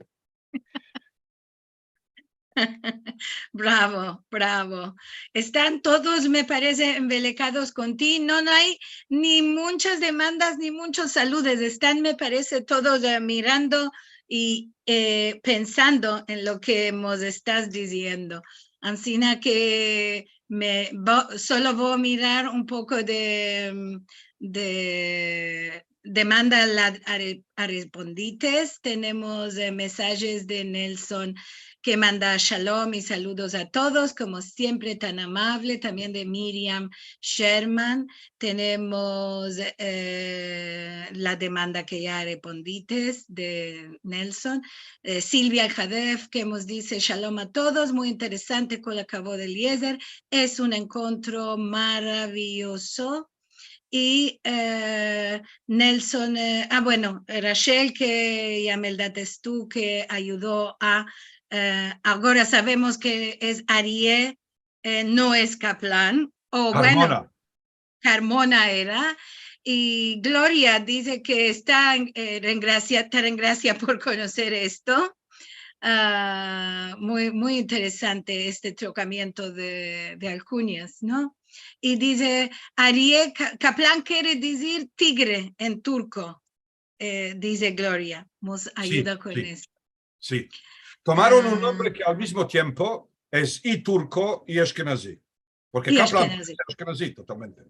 Bravo, bravo. Estan todos, me parese, embelekados kon ti. No, no ay ni munchas demandas ni munchos saludes. Estan, me parese, todos, eh, mirando i, eh, pensando en lo ke mos estas diziendo. Ansina ke me vo-, solo vo a mirar un poko de, de demanda la are-, arespondites. Tenemos, eh, mesajes de Nelson ke manda shalom i saludos a todos, komo siempre tan amavle, tambien de Miriam Sherman. Tenemos, eh, la demanda ke ya arespondites de Nelson. Eh, Silvia Hadef, ke mos dize, shalom a todos, muy interesante kol akavod Eliezer, es un enkontro maraviyozo. I, eh, Nelson, eh, ah, bueno, Rachel, ke ya meldates tu, ke ayudo a, eh, agora savemos ke es Ariye, eh, no es Kaplan, o bueno, Karmona. Karmona era. I Gloria dize ke esta, eh, rengrasia-, te rengrasia por konoser esto. Ah, muy, muy interesante este trokamiento de, de alkunyas, no? I dize, Ariye Ka-, Kaplan kere dizir tigre en turko, eh, dize Gloria. Mos ayuda kon esto. Si, si. Tomaron un nombre ke al mizmo tiempo es i turko i eshkenazi. Porke Kaplan es eshkenazi totalmente.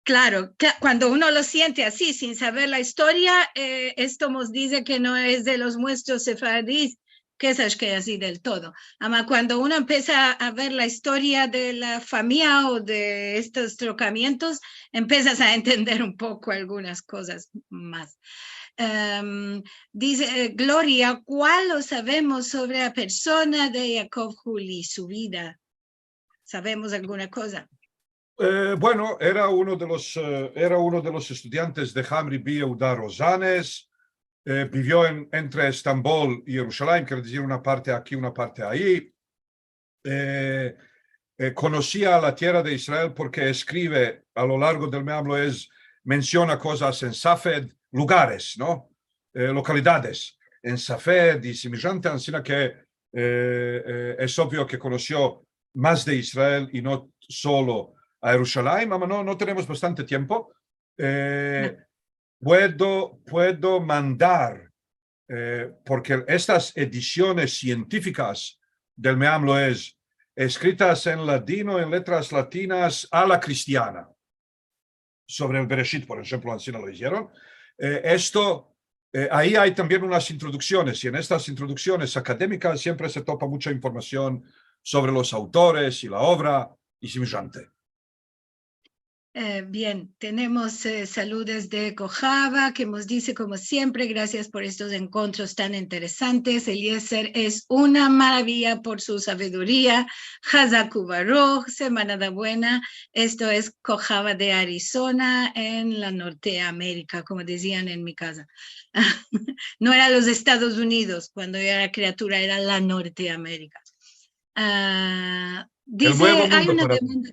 Klaro, kla-, kuando uno lo siente ansi, sin saver la istoria, eh, esto mos dize ke no es de los muestros sefaradis, ke es eshkenazi del todo. Ama kuando uno empesa a ver la istoria de la famiya o de estos trokamientos, empesas a entender un poko algunas kozas mas. Em, dize, eh, Gloria, kualo savemos sovre la persona de Yakov Huli, su vida? Savemos alguna koza? Eh, bueno, era uno de los, eh, era uno de los estudiantes de Hamri bi Yehuda Rosanes. Eh, bivio en, entre Estambol i Yerushalayim, kere dizir, una parte aki, una parte ayi. Eh, eh, konosia la tierra de Israel porke eskrive a lo largo del Me Am Loez, mensiona kozas en Safed, lugares, no? Eh, lokalidades en Safed i simijante, ansina ke, eh, eh, es ovio ke konosio mas de Israel i no solo a Yerushalayim, ama no, no tenemos bastante tiempo. Eh, puedo, puedo mandar, eh, porke estas edisiones sientifikas del Me Am Loez, eskritas en ladino, en letras latinas a la kristiana, sovre el Bereshit, por enshemplo, ansina lo izieron. Eh, esto, eh, ayi ay tambien unas introduksiones, i en estas introduksiones akademikas siempre se topa muncha informasion sovre los autores i la ovra i simijante. Eh, bien, tenemos, eh, saludos de Kojava, ke mos dize, komo siempre, grasias por estos enkontros tan interesantes. Eliezer es una maraviya por su saviduria. Hazak ubaruh, semanada buena. Esto es Kojava de Arizona, en la Norte Amerika, komo dizian en mi kaza. No era los Estados Unidos, kuando yo era kriatura, era la Norte Amerika. Ah, dize, ay una demanda.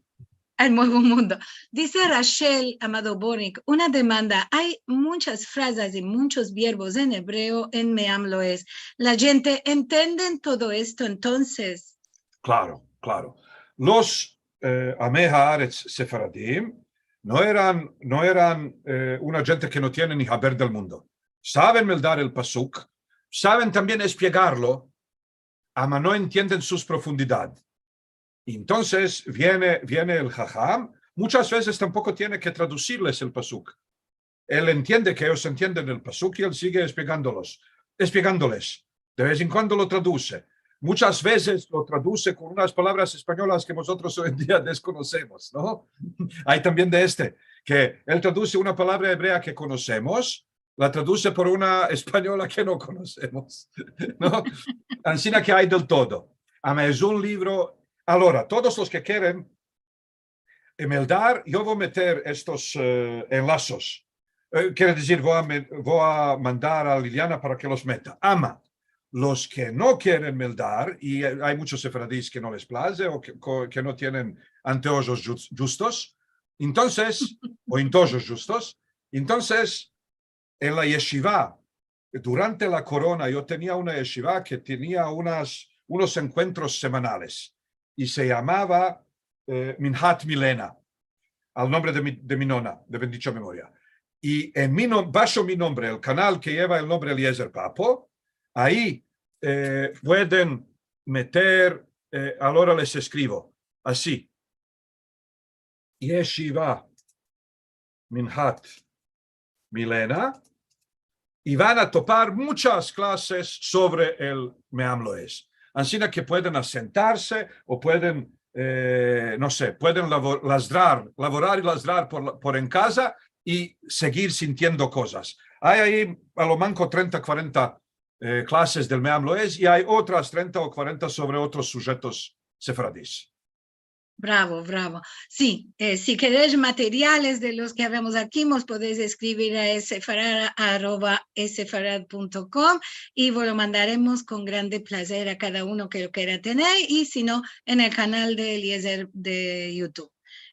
El muevo mundo. Dize Rachel Amado Bornik, una demanda. Ay munchas frazas i munchos verbos en ebreo en Meam Loez. La djente entienden todo esto entonses? Klaro, klaro. Los, eh, Amei Haaretz sefaradim no eran, no eran, eh, una djente ke no tiene ni haber del mundo. Saven meldar el pasuk, saven tambien esplegarlo, ama no entienden sus profundidad. Entonses viene, viene el haham, munchas vezes tampoko tiene ke tradusirles el pasuk. El entiende ke eyos entienden el pasuk i el sige esplegandolos, esplegandoles. De vez en kuando lo traduze. Munchas vezes lo traduze kon unas palavras espanyolas ke mozotros oy en dia deskonosemos, no? Ay tambien de este, ke el traduze una palavra ebrea ke konosemos, la traduze por una espanyola ke no konosemos, no? Ansina ke ay del todo. Ama es un livro. Agora, todos los ke keren, eh, meldar, yo vo meter estos, eh, enlasos. Eh, kere dizir, vo a me-, vo a mandar a Liliana para ke los meta. Ama, los ke no keren meldar, i ay munchos sefaradis ke no les plaze o ke, ko-, ke no tienen anteojos djus-, djustos, entonses, o anteojos djustos, entonses, en la yeshiva, durante la korona, yo tenia una yeshiva ke tenia unas, unos enkuentros semanales i se yamava, eh, Minhat Milena, al nombre de mi, de mi nona, de bendicha memoria. I en mi nom-, basho mi nombre, el kanal ke yeva el nombre Eliezer Papo, ayi, eh, pueden meter, eh, agora les eskrivo, ansi. Yeshiva Minhat Milena, i van a topar munchas klases sovre el Meam Loez. Ansina ke pueden asentarse o pueden, eh, no se, pueden lavo-, lazdrar, lavorar i lazdrar por la, por en kaza i segir sintiendo kozas. Ay ayi a lo manko trenta, kuarenta, eh, klases del Meam Loez i ay otras trenta o kuarenta sovre otros sujetos sefaradis. Bravo, bravo. Si, eh, si keresh materiales de los ke avemos aki, mos podesh eskrivir a sefarad arroba sefarad punto com i vos lo mandaremos kon grande plazer a kada uno ke lo kera tener, i si no, en el kanal de Eliezer de YouTube,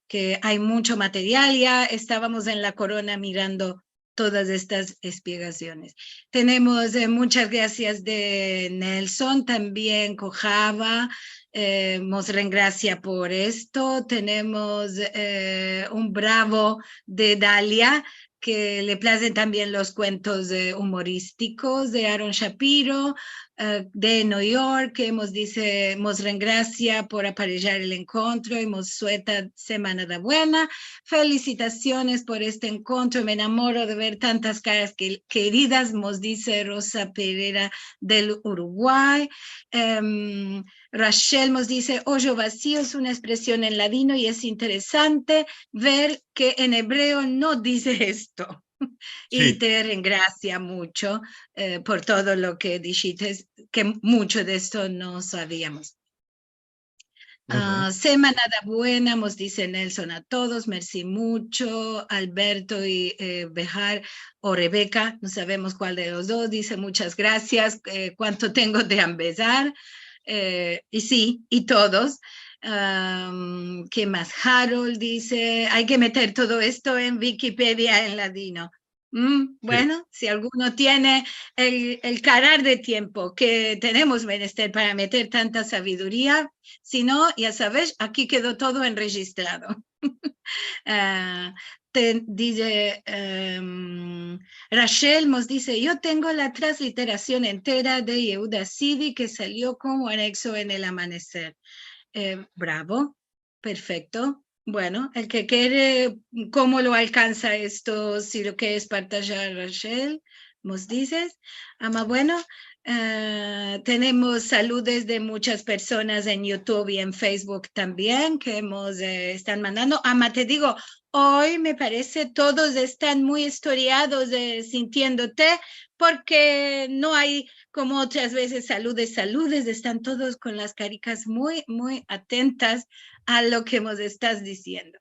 ke ay muncho material. Ya estavamos en la korona mirando todas estas esplegasiones. Tenemos, eh, munchas grasias de Nelson, tambien Kojava, eh, mos rengrasia por esto. Tenemos, eh, un bravo de Dalia, ke le plazen tambien los kuentos, eh, umoristikos de Aaron Shapiro, eh, de New York, ke mos dize, mos rengrasia por aparejar el enkontro i mos sueta Semana da Buena. Felisitasiones por este enkontro. Me enamoro de ver tantas karas ke-, keridas, mos dize Rosa Pereira del Uruguay. Em, Rachel mos dize, "Ojo vasio es una ekspresion en ladino i es interesante ver ke en ebreo no dize esto." I te rengrasia muncho, eh, por todo lo ke dishites, ke muncho de esto no saviamos. Ah, Semana da Buena, mos dize Nelson a todos, mersi muncho. Alberto i, eh, Behar o Rebeca, no savemos kual de los dos, dize, "Munchas grasias, eh, kuanto tengo de ambezar?" Eh, i si, i todos. Am, ke mas? Harold dize, "Ay ke meter todo esto en Wikipedia en ladino." Mm, si. Bueno, si alguno tiene el, el karar de tiempo ke tenemos menester para meter tanta saviduria, si no, ya savesh, aki kedo todo enrejistrado. Ah, te, dize, em, Rachel mos dize, "Yo tengo la transliterasion entera de Yehuda Sivi ke salio komo anekso en El Amaneser." Eh, bravo. Perfekto. Bueno, el ke kere, komo lo alkansa esto, si lo keres partajar, Rachel, mos dizes. Ama, bueno, eh, tenemos saludes de munchas personas en YouTube i en Facebook tambien, ke mos, eh, estan mandando. Ama, te digo, oy me parese todos estan muy estoriados, eh, sintiendote, porke no ay komo otras vezes saludes, saludes, estan todos kon las karikas muy, muy atentas a lo ke mos estas diziendo.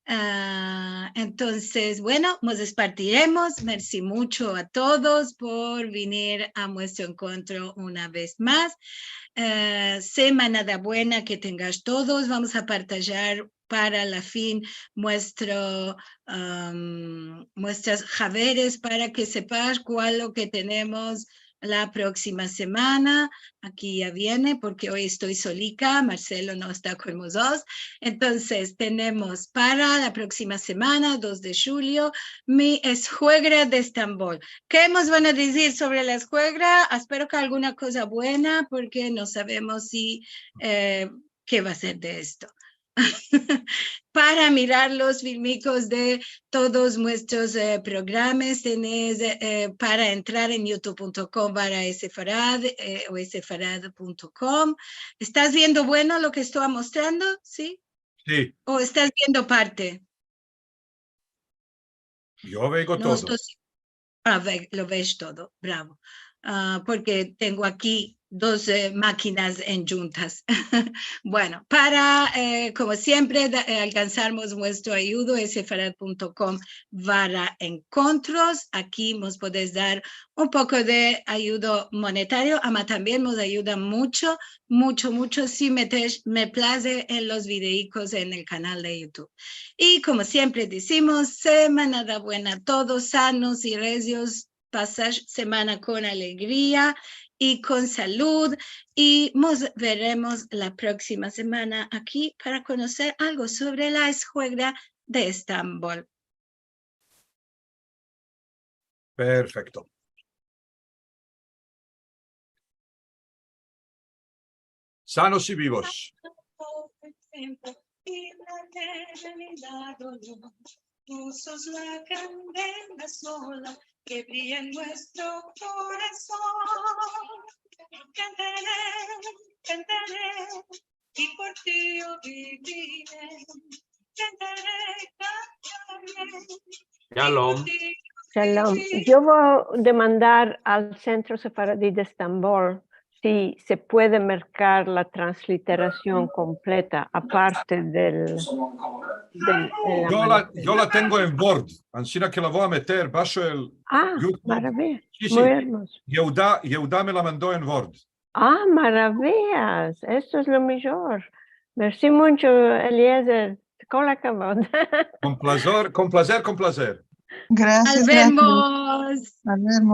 Ah, entonses, bueno, mos despartiremos. Mersi muncho a todos por venir a muestro enkontro una vez mas. Eh, semanada buena ke tengash todos. Vamos a partajar para la fin muestro, am, muestras haberes para ke sepash kual lo ke tenemos la proksima semana. Aki ya viene, porke oy esto solika, Marcelo no esta kon mozotros. Entonses, tenemos para la proksima semana, dos de julio, mi eshuegra de Estambol. Ke mos van a dizir sovre la eshuegra? Espero ke alguna koza buena, porke no savemos si, eh, ke va a ser de esto. Para mirar los filmikos de todos muestros, eh, programas, tenes, eh, para entrar en youtube punto com barra sefarad, eh, o sefarad punto com. Estas viendo bueno lo ke esto mostrando? Si? Si. O estas viendo parte? Yo veo todo. No, esto si. Ah, ve, lo ves todo, bravo. Ah, porke tengo aki dos, eh, makinas endjuntas. Bueno, para, eh, komo siempre, da, eh, alkansarmos muestro ayudo, sefarad punto com barra enkontros. Aki mos podes dar un poko de ayudo monetario, ama tambien mos ayuda muncho, muncho, muncho si metesh me plaze en los videikos en el kanal de YouTube. I komo siempre dizimos, semanada buena a todos, sanos i rezios, pasash semana kon alegria i kon salud, i mos veremos la proksima semana aki para konoser algo sovre la eshuegra de Estambol. Perfekto. Sanos i vivos. Shalom. Shalom. Yo vo a demandar al Sentro Sefaradi de Estambol si se puede merkar la transliterasion kompleta, aparte del, del, de la... Yo la, yo la tengo en Word, ansina ke la vo a meter, basho el... Ah, YouTube. Maraviya. Si, si. Muy ermozo. Yehuda, Yehuda me la mando en Word. Ah, maraviyas. Esto es lo mijor. Mersi muncho, Eliezer. Kol hakavod. Kon plazer, kon plazer, kon plazer. Grasias, grasias. Al vermos. Al vermos.